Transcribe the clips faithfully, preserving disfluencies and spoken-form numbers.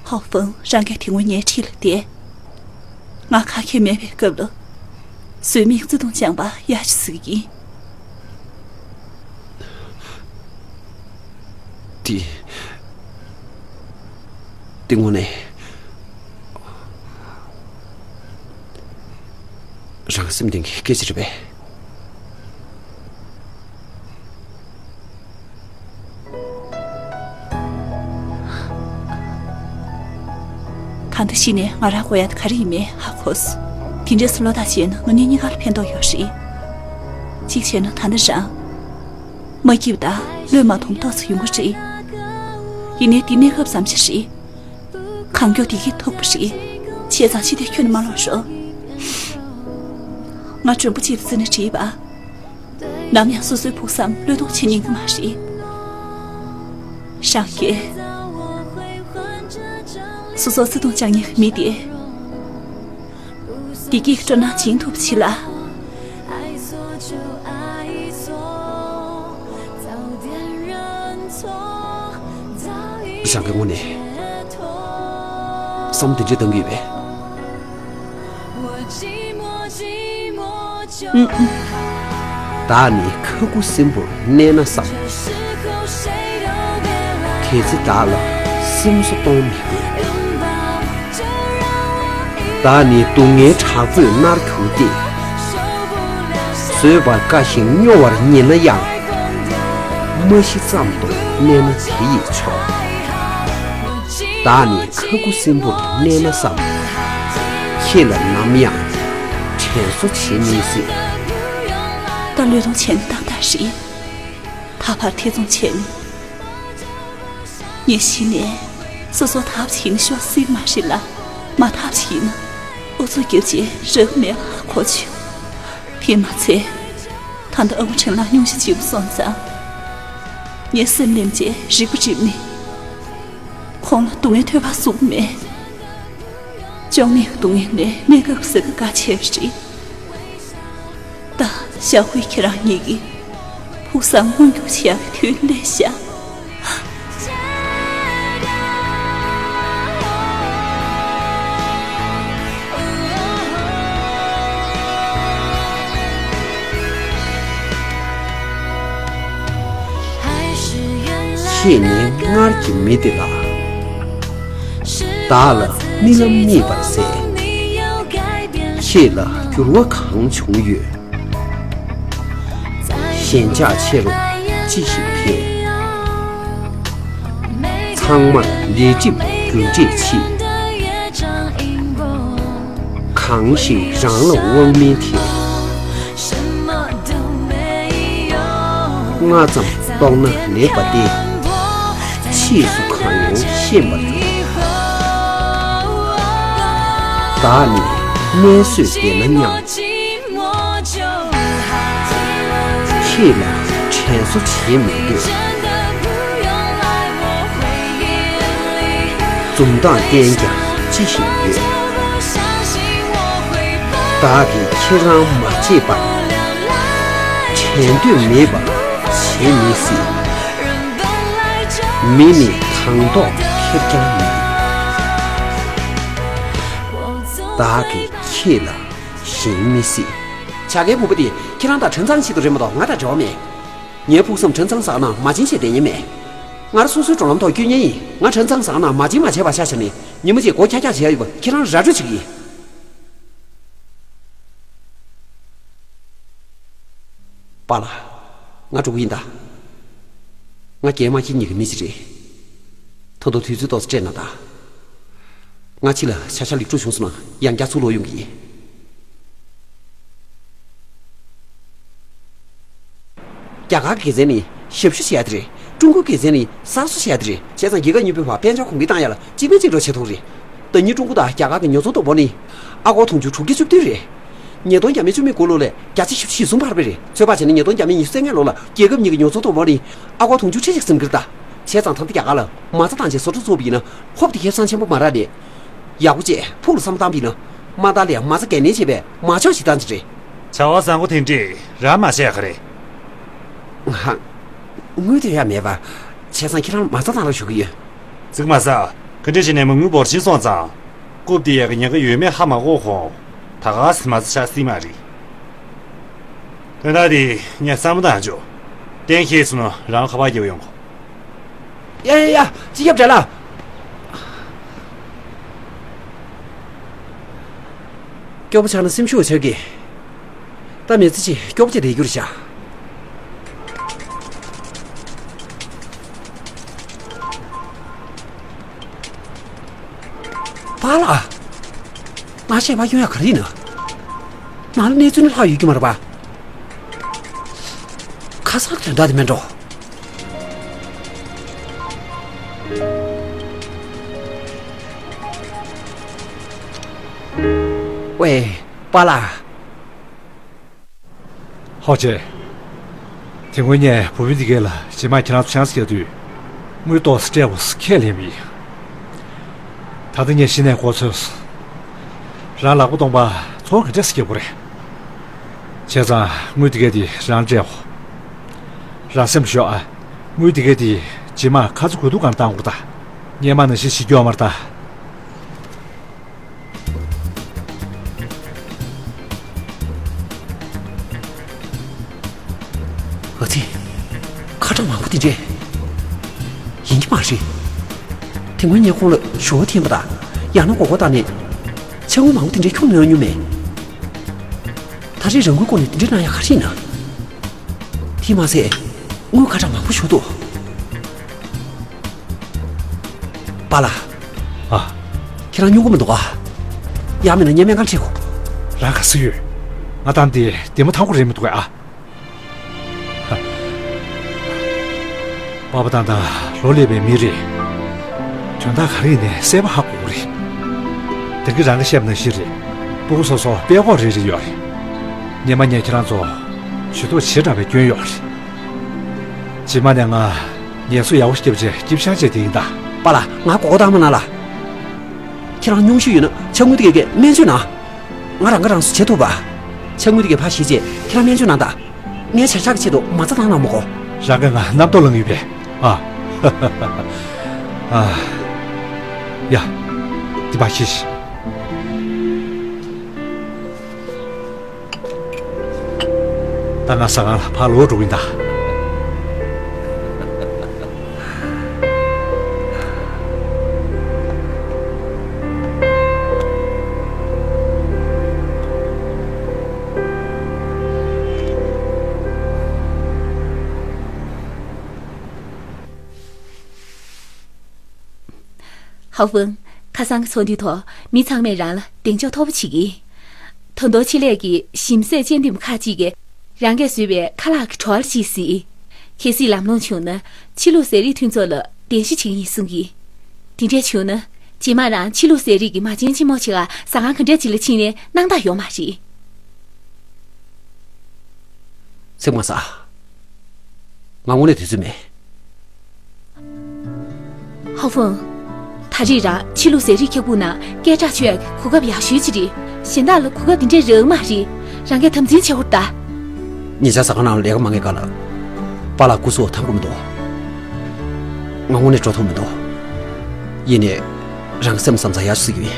ཧོ་ཧྥང་རང་གིས་དེ་སྔོན་ངའི་འཁྲིས་ལ་བསྡད། ང་ཁ་མཁས་མེད་པའི་སྐབས་ལ། བཟོད་མེད་བརྩེ་དུང་བཅངས་པ་ཡ་ཞིག་གཟིགས་ཡིན། དེ། དེ་དངོས་གནས། རང་སེམས་གཏིང་གི་སྐད་ཆ་རེད་པས། ད་ལྟ་གཞི་ནས་ང་རང་དགོས་ཡ་དེ་ག་རེ་ཡིན་མིན་ཧ་གོ་སོང་། དེ་འདྲའི་བློ་ཐག་བཅད་ན་ང་གཉིས་གཉིས་ཀ་ལ་ཕན་ཐོགས་ཡོད་རེད། གཅིག་བྱས་ན་ད་ལྟ་རང་མ་སྐྱིད་པ་དང་བློས་མ་ཐོངས་ཏོག་ཙམ་ཡོང་གི་རེད། ཡིན་ནའི་འདི་གནས་སྐབས་ཙམ་ཞིག་རེད། གང་མགྱོགས་བདེ་སྐྱིད་ཐོབ་པ་རེད། བྱས་ཙང་ཕྱི་དེ་ཁྱོན་ནས་མ་ལོག་རོགས། ང་མགྲོན་པོ་གཅིག་ལ་བརྩིས་ན་འགྲིག་པ། ནམ་ཡང་སོ་སོའི་ཕུགས་བསམ་བློས་གཏོང་བྱེད་ཉན་གྱི་མ་རེད། རང་གིས་སོ་སོར་བརྩེ་དུང་བཅངས་ཉན་གྱི་མི་དེ། བདེ་སྐྱིད་ཀྱི་སྤྲོ་སྣང་སྦྱིན་ཐུབ་པ་བྱེད་ལ། རང་གི་ངོས་ནས་བསམ་དེ་འདྲ་གཏང་གི་ཡོད་པས། ཨུམ་ཨུམ། བདག་ནི་ཁ་ཁུ་སིམ་པོར་གནས་ན་བསམ། གལ་སྲིད་བདག་ལ་སེམས་གསོ་གཏོང་མི་དགོས། བདག་ནི་སྡུག་བསྔལ་དྲག་པོས་མནར་གྱུར་ཏེ། བཟོད་པར་དཀའ་ཞིང་སྨྱོ་བར་ཉེ་ན་ཡང་། མ་ཤི་ཙམ་དུ་གནས་ན་དེ་ཡིས་ཆོག། བདག་ནི་ཁ་ཁུ་སིམ་པོར་གནས་ན་བསམ། ཁྱེད་ལ་ནམ་ཡང་དྲན་གསོ་བྱེད་མི་སྲིད། ད་བློས་གཏོང་བྱས་ན་ཏག་ཏག་རེད། ད་བར་ཐེ་ཚོམ་བྱས་མེད། ངས་གཞི་ནས་སོ་སོ་ཐབས་ཤེས་ནས་ཤོག་སྲིད་མ་རེད་ལ། མ་ཐབས་ཤེས་ན་ཨུ་ཚུགས་རྒྱབ་བྱས་རག་མེད་ཧ་གོ་བྱུང་། དེ་མ་ཚད། ད་ལྟ་ཨ་ཁུ་ཁྲིན་ལགས་སྙུང་གཞི་ལྕི་པོ་སོང་ཙང་། ངས་སེམས་ནེམ་བྱས་རིག་པ་རིག་ནས། ཁོང་ལ་སྡུག་བསྔལ་ཐོལ་པ་བཟུང་མེད། བཅོས་མིན་གྱི་སྡུག་བསྔལ་ནས་གནས་སྐབས་ཟད་ཁ་ག་ཆེ་བ་རེད། ད་ཞའོ་ཧུའེ་ཁྱེད་རང་གཉིས་ཀྱིས་ཕུགས་བསམ་མངོན་འགྱུར་བྱེད་ཡག་གི་དུས་སླེབས་ཤག། ཁྱེད་ནི་སྔར་གྱི་མི་དེ་ལགས། བདག་ལ་རྨི་ལམ་རྨིས་པར་ཟད། ཁྱེད་ལ་འགྱུར་བ་གང་བྱུང་ཡོད། ཞེན་ཆགས་ཆེ་རུང་ཅི་ཞིག་འཕེལ། ཚང་མར་ལས་སྒྲིབ་རྒྱུ་འབྲས་ཕྱིས། གང་ཞིག་རང་ལ་དབང་མིན་དེ། སྔ་ཙམ་རྟོགས་ན་ལེགས་པ་སྟེ། ཕྱིས་སུ་གང་ཡོང་ཤེས་པར་འགྱུར། བདག་ནི་གནས་བཟོད་བདེ་ན་སྙམ། ཁྱེད་ལ་དྲན་གསོ་བྱེད་མི་འདོད། འཛུམ་མདངས་བསྟན་ཀྱང་ཅི་ཞིག་ཡོད། བདག་གིས་ཁྱེད་རང་མ་བརྗེད་པར། དྲན་འདོད་མེད་པ་བྱེད་མི་སྲིད། མི་ནི་དང་ཐོག་ཁེར་རྐྱང་མེད། བདག་གིས་ཁྱེད་ལ་ཞེན་མི་སྲིད། བྱ་རྒན་བུ་མོ་དེ་ཁྱེད་རང་དང་ཁྲེན་ཚང་ཆེད་དུ་རེད་མ་གཏོགས་ང་དང་འབྲེལ་བ་མེད། ངའི་ཕུགས་བསམ་ཁྲེན་ཚང་ཟ་ཁང་ནང་མ་བྱིན་བྱས་བསྡད་ཉན་མེད། ང་རང་སོ་སོའི་འགྲོ་ལམ་ཐོག་སྐྱོད་ཉན་ཡིན། ང་ཁྲེན་ཚང་ཟ་ཁང་ནང་མ་བྱིན་མ་བྱས་པ་ཤ་ཤ་ནས་ཉི་མ་གཅིག་སྒོ་ཁྱག་ཁྱག་བྱས་ཡོད་པ་ཁྱེད་རང་ར་སྤྲོད་བྱེད་ཀྱི་ཡིན། པཱ་ལགས། ང་འགྲོ་གི་ཡིན་ད། ང་རྒན་མ་ཁྱེད་གཉིས་ཀྱི་མི་ཞིག་རེད། ད་དུང་དུས་ཚོད་ཏོག་ཙམ་སྤྲད་གནང་དང་། ང་ཕྱི་ལ་ཆ་ཤས་ལེགས་གྲུབ་བྱུང་སོང་ན་ཡང་བསྐྱར་ཚུར་ལོག་ཡོང་གི་ཡིན། རྒྱ་གར་གྱི་དགེ་མཚན་ནི་ཞབས་ཞུ་བྱེད་ཡ་དེ་རེད། ཀྲུང་གོའི་དགེ་མཚན་ནི་གསར་བཟོ་བྱེད་ཡ་དེ་རེད། བྱས་ཙང་རྒྱལ་ཁབ་གཉིས་པོའི་བར་དཔལ་འབྱོར་གོང་འཕེལ་བཏང་ཡ་ལ་གཅིག་མིན་གཅིག་འགྲོ་བྱེད་ཐུབ་རེད། ཟླ་ཉིན་ཀྲུང་གོ་དང་རྒྱ་གར་གྱི་ཉོ་ཚོང་དོ་པོ་ནི་ཨ་སྒོར་དུང་ཕྱུར་དྲུག་བརྒྱ་བཅུ་བདུན་རེད། ཉིས་སྟོང་བརྒྱ་མེད་བཅུ་མེད་དགུ་ལོ་ལས་བརྒྱ་ཆ་བཞི་བཅུ་ཞེ་གསུམ་འཕར་བ་རེད། ཚོད་དཔག་བྱས་ན་ཉིས་སྟོང་བརྒྱ་མེད་ཉི་ཤུ་རྩ་ལྔ་ལོ་ལ་རྒྱལ་ཁབ་གཉིས་ཀྱི་ཉོ་ཚོང་དོ་པོ་ནི་ཨ་སྒོར་དུང་ཕྱུར་ཁྲི་གཅིག་ཟིན་གྱི་རེད་ད། བྱས་ཙང་ད་ལྟ་རྒྱ་གར་ལ་མ་རྩ་བཏང་བྱས་བཟོ་གྲྭ་བཙུགས་པ་ཡིན་ན་ཧོབ་དེ་ཁེ་བཟང་ཆེན་པོ་མ་རག་ལས། ཡག་པོ་བྱས་ཕུགས་ལ་བསམ་བཏང་བ་ཡིན་ན་དམའ་མཐའ་ལས་མ་རྩ་འགན་ལེན་བྱས་པའི་མ་འཇོག་ཞིག་བཏང་ཅི་རེད། བྱ་བ་བཟང་པོ་དེ་འདྲས་རག་མ་བྱས་ག་རེད། ང་དངུལ་དེ་ཡང་མེད་པ། བྱས་ཙང་ཁྱེད་རང་མ་རྩ་བཏང་རོགས་ཞུ་གི་ཡོད། ཙིག་མ་ཟ། ག་འདྲ་བྱས་ནས་མ་དངུལ་འབོར་ཆེན་སོང་ཙང་། རྐུབ་དེ་ཡག་གི་ཉེན་ཁ་ཡོད་མེད་ཧ་མ་གོ་ཁོང་། ད་ག་སེ་མ་ཚ་ཆགས་སྲིད་མ་རེད། དོན་དག་དེ་ངས་བསམ་བློ་བཏང་ཆོག་གཏན་འཁེལ་སོང་ན་རང་ཁ་པར་རྒྱབ་ཡོང་གོ། ཡ་ཡ་ཡ། སྤྱི་ཁྱབ་དྲ་ལ། སྐྱོ་པོ་ཆགས་ན་སེམས་ཤུགས་ཆག་གི། ད་མི་ཚེ་ཆེ་སྐྱོ་པོ་ཆེ་བསྡད་རྒྱུ་རེད་ཤག་པཱ་ལགས། ང་ཞལ་པར་སྐྱོན་ཡག་ག་རེ་ཡིན་ན། ནང་ལ་གནས་ཚུལ་ནི་ལྷག་ཡོད་ཀྱི་མ་རེད་པ། ཁ་སང་དོན་དག་དེ་མིན་འགྲོ། ཝེ། པཱ་ལགས། ཧོ་ཅེ། དེ་སྔོན་ངས་བུ་བུ་འདི་གས་ལ་རྗེས་མ་ཁྱེད་རང་ཚོ་ཆང་ས་རྒྱག་དུས། དངུལ་ཏོག་ཙམ་སྤྲད་དགོས་ཟེར་ཁས་ལེན་པ་ཡིན། ད་ལྟ་ངས་གཞི་ནས་གོ་ཚོད་སོང་། རང་ལག་པ་སྟོང་པ་ཚོང་ག་འདྲས་སེ་རྒྱག་དགོས་རེད། བྱས་ཙང་དངུལ་འདི་གས་དེ་རང་སྤྲད་དགོས། རང་སེམས་ཞོག་ཨ། དངུལ་འདི་གས་དེ་རྗེས་མ་ཁ་ཚ་དགོས་གཏུགས་སྒང་བཏང་དགོས་ད། སྔོན་མ་ནང་བཞིན་ཞིག་སྐྱོ་མ་རེད་ད། ཨ་ཙི། ཁ་གྲངས་མང་པོ་དེ་འདྲས། ཡིན་གྱི་མ་རེད། དེ་སྔོན་ངས་ཁོང་ལ་ཞུ་བ་འཐེན་པ་དང་། ཡང་ན་མགོ་སྐོར་བཏང་ནས། ཕྱག་དངུལ་མང་པོ་དེ་འདྲས་ཁྱོན་ནས་གནང་མྱོང་མེད། ད་རེས་རང་འགུལ་སྒོ་ནས་དེ་འདྲས་གནང་ཡག་ག་རེ་ཡིན་ན། དེས་མ་ཟད། དངུལ་ཁ་གྲངས་མང་པོ་ཞུགས་འདུག་པཱ་ལགས། ཨ། ཁྱེད་རང་སྨྱོ་གི་མི་འདུག་ག་ཡང་མིན་ན་ངས་སྨན་ཁང་ཁྲིད་དགོས། རང་ག་ཚོད་ཡོད། ང་དང་དེ་བདེ་མོ་ཐང་པོ་རེད་མི་འདུག་ག་ཨ། པ་ཕ་ཏང་ཏང་ལོ་སླེབས་པའི་མི་རེད། དོན་དག་ག་རེ་ཡིན་ནའི་གསལ་པོ་ཧ་གོ་གི་རེད། ད་གིན་རང་གིས་བཤད་པ་ནང་བཞིན་རེད། སྤུ་གུ་སོ་སོ་དཔྲལ་ཀོག་རེ་རེ་ཡོད་རེད། སྔོན་མ་ངས་ཁྱེད་རང་ཚོ་ཇུས་གཏོགས་བྱེད་དྲགས་པའི་སྐྱོན་ཡོད་རེད། རྗེས་མ་ནས་ང་ངལ་གསོ་ཡག་པོ་ཞིག་བརྒྱབ་རྗེས་སྐྱིད་པོ་ཞེ་དྲག་བྱེད་ཀྱི་ཡིན་ད། པཱ་ལགས། ང་མགོ་སྐོར་བཏང་མ་གནང་ལགས། ཁྱེད་རང་སྨྱོ་ཤེས་ཡོད་ན་ཕྱག་དངུལ་དེ་གས་སྨན་བཅོས་གནང་། ང་རང་གིས་རང་གསོ་བྱེད་ཐུབ་པ། ཕྱག་དངུལ་དེ་གས་ཕར་བཞེས་རྗེས་ཁྱེད་རང་སྨན་བཅོས་གནང་ད། ངས་བྱ་བཞག་གི་ཆེད་དུ་མ་རྩ་བཏང་གནང་མ་དགོས། རང་གིས་ང་རྣམ་རྟོག་ལངས་ཡོད་པས། ཨ། ཨ། ཡ། འདི་ཕར་བཞེས་ཤིག་ད་ང་ཟ་ཁང་ལ་ཕར་ལོག་འགྲོ་གི་ཡིན་ད། ཧའོ་ཧྥང་། ཁ་སང་གི་ཚོགས་འདུའི་ཐོག་མི་ཚང་མས་རང་ལ་གདེང་འཇོག་མཐོ་པོ་བྱེད་ཀྱི། ད་དུང་ཆེད་ལས་ཀྱི་ཞིམ་ཟས་དཔྱད་འདེམས་ཁག་ཅིག་གིས་རང་གིས་བཟོས་པའི་ཁ་ལག་གི་བྲོ་བ་ཅིག་གཟིགས། གལ་སྲིད་ལམ་ལྷོང་བྱུང་ན་ཕྱི་ལུགས་ཟས་རིགས་མཐུན་ཚོགས་ལ་གདན་ཞུ་བྱེད་ཀྱི་ཡིན་གསུང་གི། དེ་འདྲས་བྱུང་ན་རྗེས་མ་རང་ཕྱི་ལུགས་ཟས་རིགས་ཀྱི་མ་བྱན་ཆེན་མོ་ཞིག་ག་ཟ་ཁང་ག་འདྲས་ཅིག་ལ་ཕྱིན་ནའི་སྣང་དག་ཡོད་མ་རེད། སེམས་མ་ཟ། ང་དངོས་གནས་དུས་ཚོད་མེད། ཧའོ་ཧྥང་། ད་རེས་རང་ཕྱི་ལུགས་ཟས་རིགས་ཁྱབ་ཁུག་ནང་སྐད་གྲགས་ཆོད་ཡག་གི་གོ་སྐབས་ཡག་ཤོས་ཅིག་རེད། གཞན་དག་ལ་གོ་སྐབས་འདི་འདྲས་རག་མ་རེད། རང་གིས་དམ་འཛིན་བྱེད་དགོས་རེད་ད། ཉེ་ཆར་ཟ་ཁང་ནང་ལས་ཀ་མ་ངེས་སྐབས་ལ། པཱ་ལགས་སྐུ་གཟུགས་ཐང་པོ་མི་འདུག་ང་དངོས་གནས་སྤྲོ་ཐོག་མི་འདུག་ཡིན་ནའི། རང་གི་སེམས་བསམ་ཚར་ཡག་ཤོས་ཅིག་ཡིན།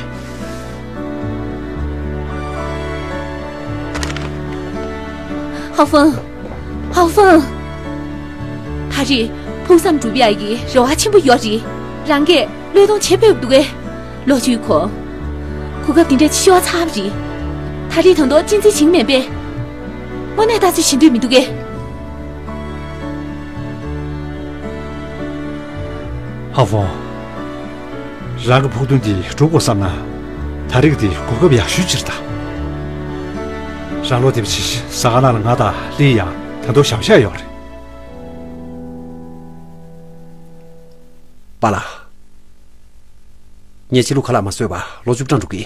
ཧའོ་ཧྥང་། ཧའོ་ཧྥང་། ད་རེས་ཕུགས་བསམ་འགྲུབ་ཡག་གི་རེ་བ་ཆེན་པོ་ཡོད་རེད། རང་གིས་བློས་གཏོང་བྱེད་ཕོད་འདུག་གས། ལོ་རྒྱུས་ཁོ། གོ་སྐབས་འདི་འདྲ་ཤོར་ཚར་བ་རེད། ད་རེས་ད་དུང་གཅེས་འཛིན་བྱེད་ཀྱི་མེད་པས། དངོས་གནས་ལྟ་ཚུལ་བྱེད་འདོད་མི་འདུག་གས། ཧ་ཧྥང་། རང་གི་ཕུགས་འདུན་འདི་འགྲུབ་དགོས་བསམ་ན། ད་རེས་འདི་གོ་སྐབས་ཡག་ཤོས་ཅིག་རེད་ད། རང་ལོ་དེབ་ཆེ་ཟ་ཁང་ནང་ལ་ང་དང་ལི་ཡང་ད་དུང་ཞབས་ཞུ་ཡོད་རེད། པཱ་ལགས། ངས་ཕྱི་ལུགས་ཁ་ལག་མ་བཟོས་པ་ལོ་བཅུ་གྲངས་འགྲོ་གི།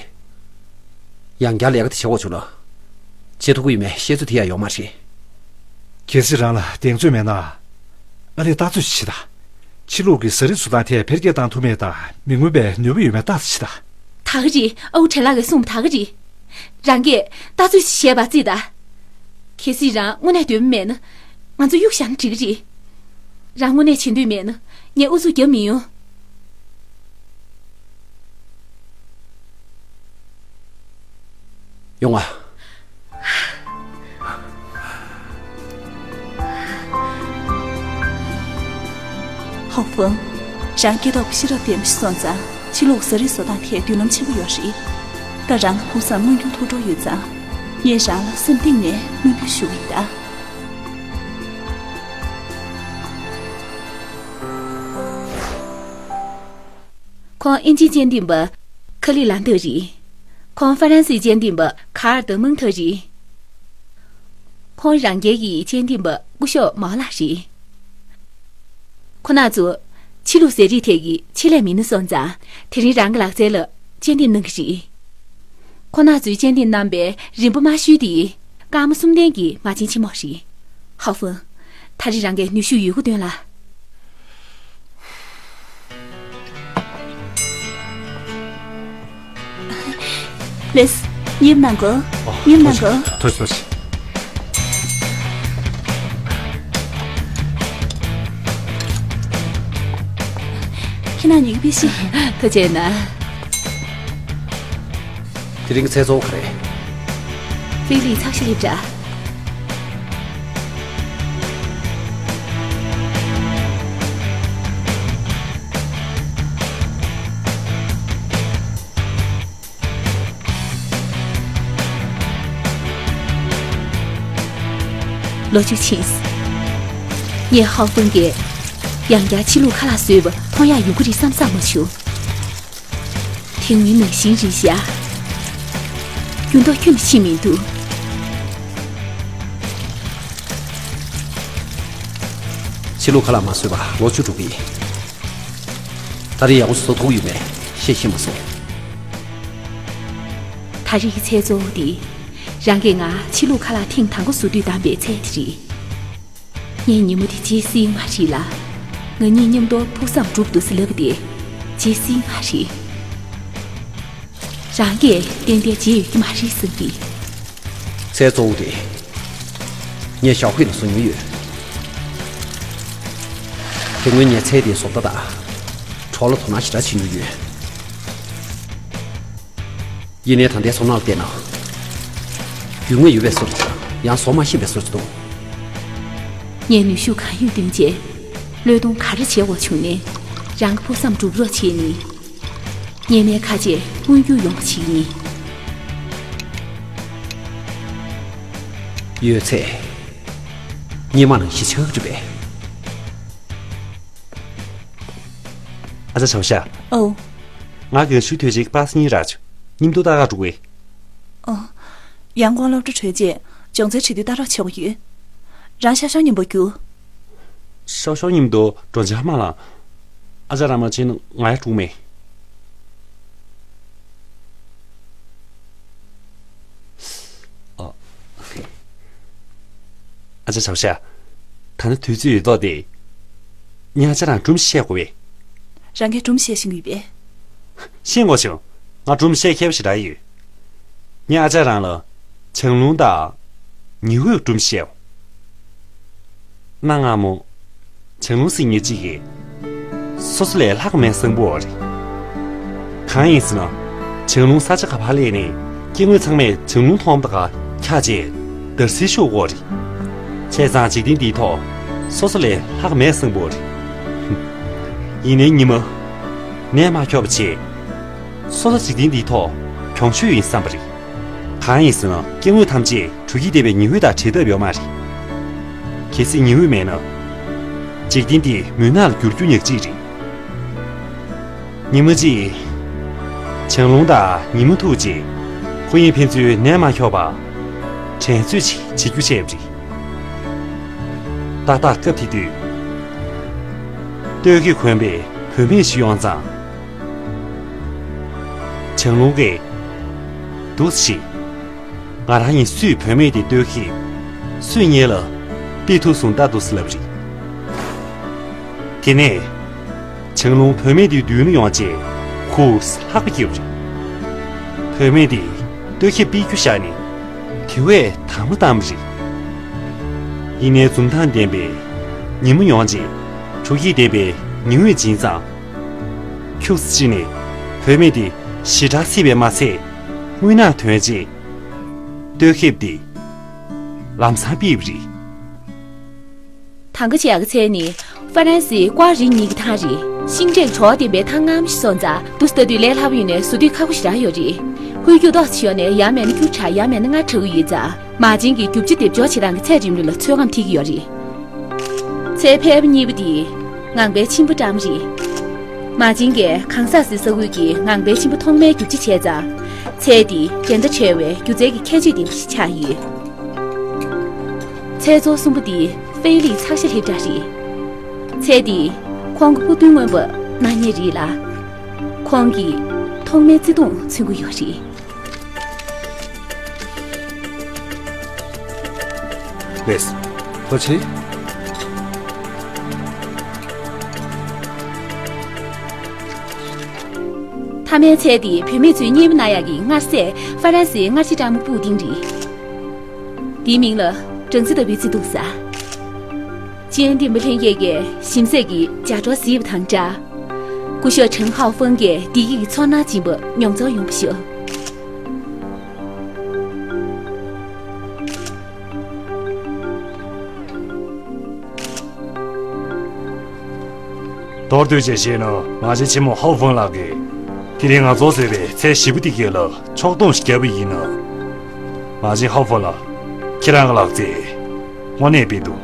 ཡང་བསྐྱར་ལས་ཀ་དེ་བྱེད་དགོས་བྱུང་ན། བྱེད་ཐུབ་ཀྱི་ཡོད་མེད་བཤད་ཚོད་དེ་ཡང་ཡོད་མ་རེད། གལ་སྲིད་རང་ལ་གདེང་ཚོད་མེད་ན། ཨ་ལས་ལྟ་ཚོད་ཅིག་བྱེད་ད། ཕྱི་ལུགས་ཀྱི་ཟས་རིགས་བཟོ་སྟངས་ཐད་འཕེལ་རྒྱས་བཏང་ཐུབ་མེད་དང་མི་མངོན་པའི་ནུས་པ་ཡོད་མེད་ལྟ་ཚོད་བྱེད་ད། ད་ག་རེད། ཨའུ་ཁྲེ་ལགས་ཀྱིས་གསུངས་པ་ད་ག་རེད། རང་གིས་ལྟ་ཚོད་ཅིག་བྱས་པ་རྩིས་ད། གལ་སྲིད་རང་དངོས་གནས་འདོད་པ་མེད་ན། ང་ཚོ་གཡུག་བཞག་ན་འགྲིག་གི་རེད། རང་དངོས་གནས་བྱེད་འདོད་མེད་ན། ངས་ཨུ་ཚུགས་རྒྱབ་མི་ཡོང་། ཡོང་ང་། ཧའོ་ཧྥང་། རང་སྐྱེ་ཐོག་གི་ཤེས་རབ་ལྡན་པ་ཞིག་སོང་ཙང་ཕྱི་ལོགས་བཟའ་རིགས་བཟོ་སྟངས་ཐད་མདུན་ལམ་ཆེན་པོ་ཡོད་རེད། ད་རང་ལ་ཕུགས་བསམ་མངོན་འགྱུར་ཐུགས་སྤྲོ་ཡོད་ཙང་། ངས་རང་ལ་སེམས་གཏིང་ནས་སྨོན་འདུན་ཞུ་གི་ཡིན་ད། ཁོང་དབྱིན་ཇིའི་སྤྱི་འཐུས་པ་ཁ་ལི་ལ་འདི་རེད། ཁོང་ཧྥ་རན་སིའི་སྤྱི་འཐུས་པ་ཁ་ཨར་ཏི་མང་ཐ་རེད། ཁོང་རང་རྒྱལ་གྱི་སྤྱི་འཐུས་པ་སྐུ་ཞབས་མའོ་ལགས་རེད། ཁོང་རྣམ་ཚོ་ཕྱི་ལུགས་ཟས་རིགས་ཐད་ཀྱི་ཆེད་ལས་མི་སྣ་སོང་ཙང་དེ་རིང་རང་གི་ལག་རྩལ་ལ་སྤྱི་འཐུས་གནང་གི་རེད། ཁོང་རྣམ་ཚོའི་སྤྱི་འཐུས་རྣམ་པའི་རིམ་པ་མ་ཞུས་ཏེ། སྐར་མ་གསུམ་ལྡན་གྱི་མ་བྱན་ཆེན་མོ་རེད། ཧའོ་ཧྥང་། ད་རེས་རང་གིས་ནུས་ཤུགས་ཡོད་རྒུ་བཏོན་ལ། ལེས། ཉིམ་ནང་གོ། ཉིམ་ནང་གོ། ཐུགས་རྗེ་ཆེ། ཐུགས་རྗེ་ཆེ། ཁྱེད་རང་ཉིད་ཀྱི་ཕི་ཤི། ཐུགས་རྗེ་གནང་། དེ་རིང་གི་ཚལ་གཙོ་བོ་ག་རེ། ཧྥེ་ལི་ཚགས་ཤིག་སླེབས་འདྲ། ལོ་བཅུ་ཕྱིན། ངས་ཧའོ་ཧྥང་གིས་ཡང་བསྐྱར་ཕྱི་ལུགས་ཁ་ལག་བཟོས་པ་མཐོང་ཡག་ཡོང་གི་རེད་བསམ་བསམ་མ་བྱུང་། དེ་སྔོན་ནང་བཞིན་རེད་ཤག། འགྱུར་ལྡོག་ཁྱོན་ནས་ཕྱིན་མི་འདུག། ཕྱི་ལུགས་ཁ་ལག་མ་བཟོས་པ་ལོ་བཅུ་དྲུག་ཡིན། ད་རེས་ཡག་པོ་བཟོ་ཐུབ་ཡོད་མེད་ཤེས་ཤེས་མ་སོང་། ད་རེས་ཀྱི་ཚལ་གཙོ་བོ་དེ། རང་གིས་ང་ཕྱི་ལུགས་ཁ་ལག་ཐེངས་དང་པོ་བཟོ་དུས་བདམས་པའི་ཚལ་དེ་རེད། ངའི་ཉིན་མོ་དེ་ཇི་སྲིད་མ་རེད་ལ། ང་གཉིས་མཉམ་དུ་ཕུགས་བསམ་འགྲུབ་འདུག་ཟེར་ལབ་པ་དེ་ཇི་སྲིད་མ་རེད། རང་གིས་ཏན་ཏན་བརྗེད་ཡོད་ཀྱི་མ་རེད་བསམ་གི། ཚལ་གཙོ་བོ་དེ་ངས་ཞའོ་ཧུའེ་ལ་བཟོ་མྱོང་ཡོད། དེ་སྔོན་ངས་ཚལ་དེའི་བཟོ་ལྟ་དང་གྲོགས་ལ་དོ་སྣང་ཞེ་དྲག་བྱེད་མྱོང་ཡོད། ཡིན་ནའི་ད་ལྟའི་ཚོར་སྣང་ལ་བལྟས་ན། རྒྱུས་མངའ་ཡོད་པའི་བཟོ་ཅིག་དང་ཡང་བཟོ་མ་ཤེས་པའི་བཟོ་ཅིག་འདུག། ངས་ནུས་ཤུགས་གང་ཡོད་བཏོན་བྱས། བློས་གཏོང་ག་རེ་བྱེད་དགོས་བྱུང་ནའི། རང་གི་ཕུགས་བསམ་འགྲུབ་རོགས་བྱས་ནས། སྔོན་མའི་ཁ་ཆེ་མངོན་འགྱུར་ཡོང་བ་བྱེད་ཀྱི་ཡིན། ཡོད་ཚད། སྔོན་མ་ནང་བཞིན་ཆགས་ཀྱི་རེད་པས། ཨ་ཅག་ཞའོ་ཤ། ཨོ། ང་རྒན་ཤུལ་ཐོན་ཅིག་པ་སི་གཉིས་རག་བྱུང་། མཉམ་དུ་ལྟ་ག་འགྲོ་གི། ཨོ། ཡང་དགོང་སློབ་གྲྭ་གྲོལ་རྗེས་སྦྱོང་ཚན་བྱེད་དུས་ལྟ་རོགས་བྱེད་དགོས་ཡོད། རང་ཤ་ཤོ་མཉམ་པོ་རྒྱུགས། ཤ་ཤོ་མཉམ་དུ་འགྲོ་འཆར་མ་ལངས། ཨ་ཅག་རང་མ་ཕྱིན་ན་ང་ཡང་འགྲོ་གི་མེད། ཨ། ཨ་ཅག་ཞའོ་ཤ། ད་ནི་དུས་ཚོད་ཡོད་མདོག་སྟེ། ངས་ཨ་ཅག་རང་སྒྲུང་བཤད་དགོས་པས། རང་གིས་སྒྲུང་བཤད་ཤེས་ཀྱི་ཡོད་པས། ཤེས་དགོས་བྱུང་། ང་སྒྲུང་བཤད་མཁས་པོ་ཞེ་དྲག་ཡོད། ངས་ཨ་ཅག་རང་ལ་བྱང་རླུང་དང་ཉི་འོད་སྒྲུང་བཤད། གནའ་སྔ་མོ། བྱང་རླུང་ཟེར་མཁན་ཅིག་གིས་སོ་སོ་ལས་ལྷག་མེད་བཟང་པོ་རེད། གང་ཡིན་ཟེར་ན། བྱང་རླུང་ས་ཆ་ག་པར་སླེབས་ནས་སྐྱེ་དངོས་ཚང་མས་བྱང་རླུང་མཐོང་བ་དང་ཁྱབ་བྱས་འདར་སིག་ཤོར་ཡོད་རེད། བྱས་ཙང་འཇིག་རྟེན་འདིའི་ཐོག་སོ་སོ་ལས་ལྷག་མེད་བཟང་པོ་རེད། ཡིན་ནའི་ཉི་མ་ནད་མ་ཁྱབ་པ་བྱས། སོ་སོ་འཇིག་རྟེན་འདིའི་ཐོག་གྱོང་ཤོས་ཡིན་བསམ་པ་རེད། གང་ཡིན་ཟེར་ན་སྐྱེ་དངོས་ཐམས་ཅད་དྲོ་སྐྱིད་ལྡན་པའི་ཉི་འོད་དང་བྲལ་ཐབས་ཡོད་མ་རེད། གལ་སྲིད་ཉི་འོད་མེད་ན། འཇིག་རྟེན་འདི་མུན་ནག་ལ་འགྱུར་རྒྱུ་ཉག་གཅིག་རེད། ཉི་མ་གཅིག་བྱང་རླུང་དང་ཉི་མ་ཐུག་རྗེས་ཁོ་གཉིས་ཕན་ཚུན་ནད་མ་ཁྱོག་པ་འགྲན་རྩོད་ཅིག་བྱེད་རྒྱུ་བྱས་པ་རེད། ཏག་ཏག་སྐབས་དེ་དུས། སྟོད་ཀྱི་གོན་པའི་བུད་མེད་ཞིག་ཡོང་ཙང་། བྱང་རླུང་གིས། འདུག་སེ་བྱེད། ང་རང་ཡིན་སུས་བུད་མེད་དེ་བསྟོད་ཀྱིས། སུས་ངེད་ལ་དཔེ་ཐུག་སོང་ལྟ་འདུག་ཟེར་ལབ་རེད། དེ་ནས་བྱང་རླུང་བུད་མེད་དེའི་མདུན་ལ་ཡོང་རྗེས་ཁོ་ཧུར་ཧ་གོ་སྐྱེས་པ་རེད། བུད་མེད་དེས་བསྟོད་ཀྱིས་དཔེ་རྒྱུ་བཞག་ནས་དེ་བས་དམ་བློ་བཏང་བ་རེད། ཡིན་ནའི་འཛུམ་མདངས་ལྡན་པའི་ཉིན་མོ་ཡོང་རྗེས་དྲོ་སྐྱིད་ལྡན་པའི་ཉི་འོད་སྦྱིན་ཙང་། ཁྱུག་ཙམ་ཕྱིན་ནས་བུད་མེད་དེ་ཞེ་དྲག་སྲིད་པས་མ་ཚད་རྔུལ་ནག་ཐོན་རྗེས། ལྟོས་ཤེས་པ་དེ་ལམ་སང་ཕུད་པ་རེད། དང་ག་བྱེད་ཡག་གི་ཚལ་ནི་ཧྥ་རན་སིའི་ཀོ་ཨར་རི་གཉིས་ཀྱི་ཐང་རེད། ཤིང་འབྲས་གྲོགས་ལྡན་པའི་ཐང་རྔམ་ཞིག་སོང་ཙང་། འདུག་སེ་ལྟ་དུས་ལས་སླ་པོ་ཡིན་ནའི་བཟོ་དུས་ཁག་པོ་ཞེ་དྲག་ཡོད་རེད། ཧུད་རྒྱུག་ཏོག་ཙམ་ཡོད་ནའི་ཡང་མེད་ན་སྐྱུར་དྲགས། ཡང་མེད་ན་མངར་དྲགས་ཀྱི་ཡོད་ཙང་། མ་བྱན་གྱིས་རྒྱུ་ཆ་སྡེབ་སྦྱོར་བྱེད་སྟངས་ཀྱི་ཚལ་རིམ་རིམ་ལ་ཚོད་བགམ་ཐེབས་ཀྱི་ཡོད་རེད། ཚལ་ཕལ་པ་གཉིས་པ་དེ་ངང་པའི་ཆེན་པོ་བཀྲམ་རེད། མ་བྱན་གྱིས་གང་ཟག་སའི་ས་ཁུལ་གྱི་ངང་པའི་ཆེན་པོ་ཐོག་མའི་རྒྱུ་ཆ་བྱས་ཙང་། ཚལ་དེ་འགྲན་ཟླ་བྲལ་བའི་སྒྱུ་རྩལ་གྱི་ཁྱད་ཆོས་ལྡན་པ་ཞིག་ཆགས་ཡོད། ཚལ་ཚོགས་གསུམ་པོ་དེ་ཧྥེ་ལིའི་ཚགས་ཤ་ལྷེབ་འདྲ་རེད། ཚལ་དེ་ཁོང་གི་ཕུགས་འདུན་མངོན་པ་གནང་མཁན་རེད་ལ། ཁོང་གིས་ཐོག་མའི་བརྩེ་དུང་མཚོན་གྱི་ཡོད་རེད། ལགས་སོ། ཐུགས་རྗེ་ཆེ། མཐའ་མའི་ཚལ་དེ་བུད་མེད་ཚོའི་གཉེར་མ་གནང་ཡག་གི་མངར་ཟས་ཧྥ་རན་སིའི་མངར་ཆ་སྦྲང་མ་པུ་ཏིང་རེད། དེའི་མིང་ལ་སྦྲང་རྩི་ལྟ་བུའི་བརྩེ་དུང་ཟེར། ཅི་ཡན་ཏིན་པ་ལྷན་རྒྱས་ཀྱིས་ཞིམ་ཟས་ཀྱི་ལྗགས་སྒྲོག་གཟིགས་པ་དང་སྦྲགས། སྐུ་ཞབས་ཁྲེང་ཧའོ་ཧྥང་གིས་བདེ་སྐྱིད་ཀྱི་ཚོར་སྣང་སྦྱིན་པ་མྱོང་ཚོར་ཡོང་བ་ཤོག། མདོར་བསྡུས་བྱས་བཤད་ན། མ་བྱན་ཆེན་མོ་ཧའོ་ཧྥང་ལགས་ཀྱིས་དེ་རིང་ང་ཚོས་བཟོས་པའི་ཚལ་ཞེ་པོ་འདི་གས་ལ་ཕྱོགས་སྡོམ་ཞིག་བརྒྱབ་པ་ཡིན་ན། མ་བྱན་ཧའོ་ཧྥང་ལགས། ཁྱེད་རང་གི་ལག་རྩལ་དངོས་གནས་དཔེ་འདུག།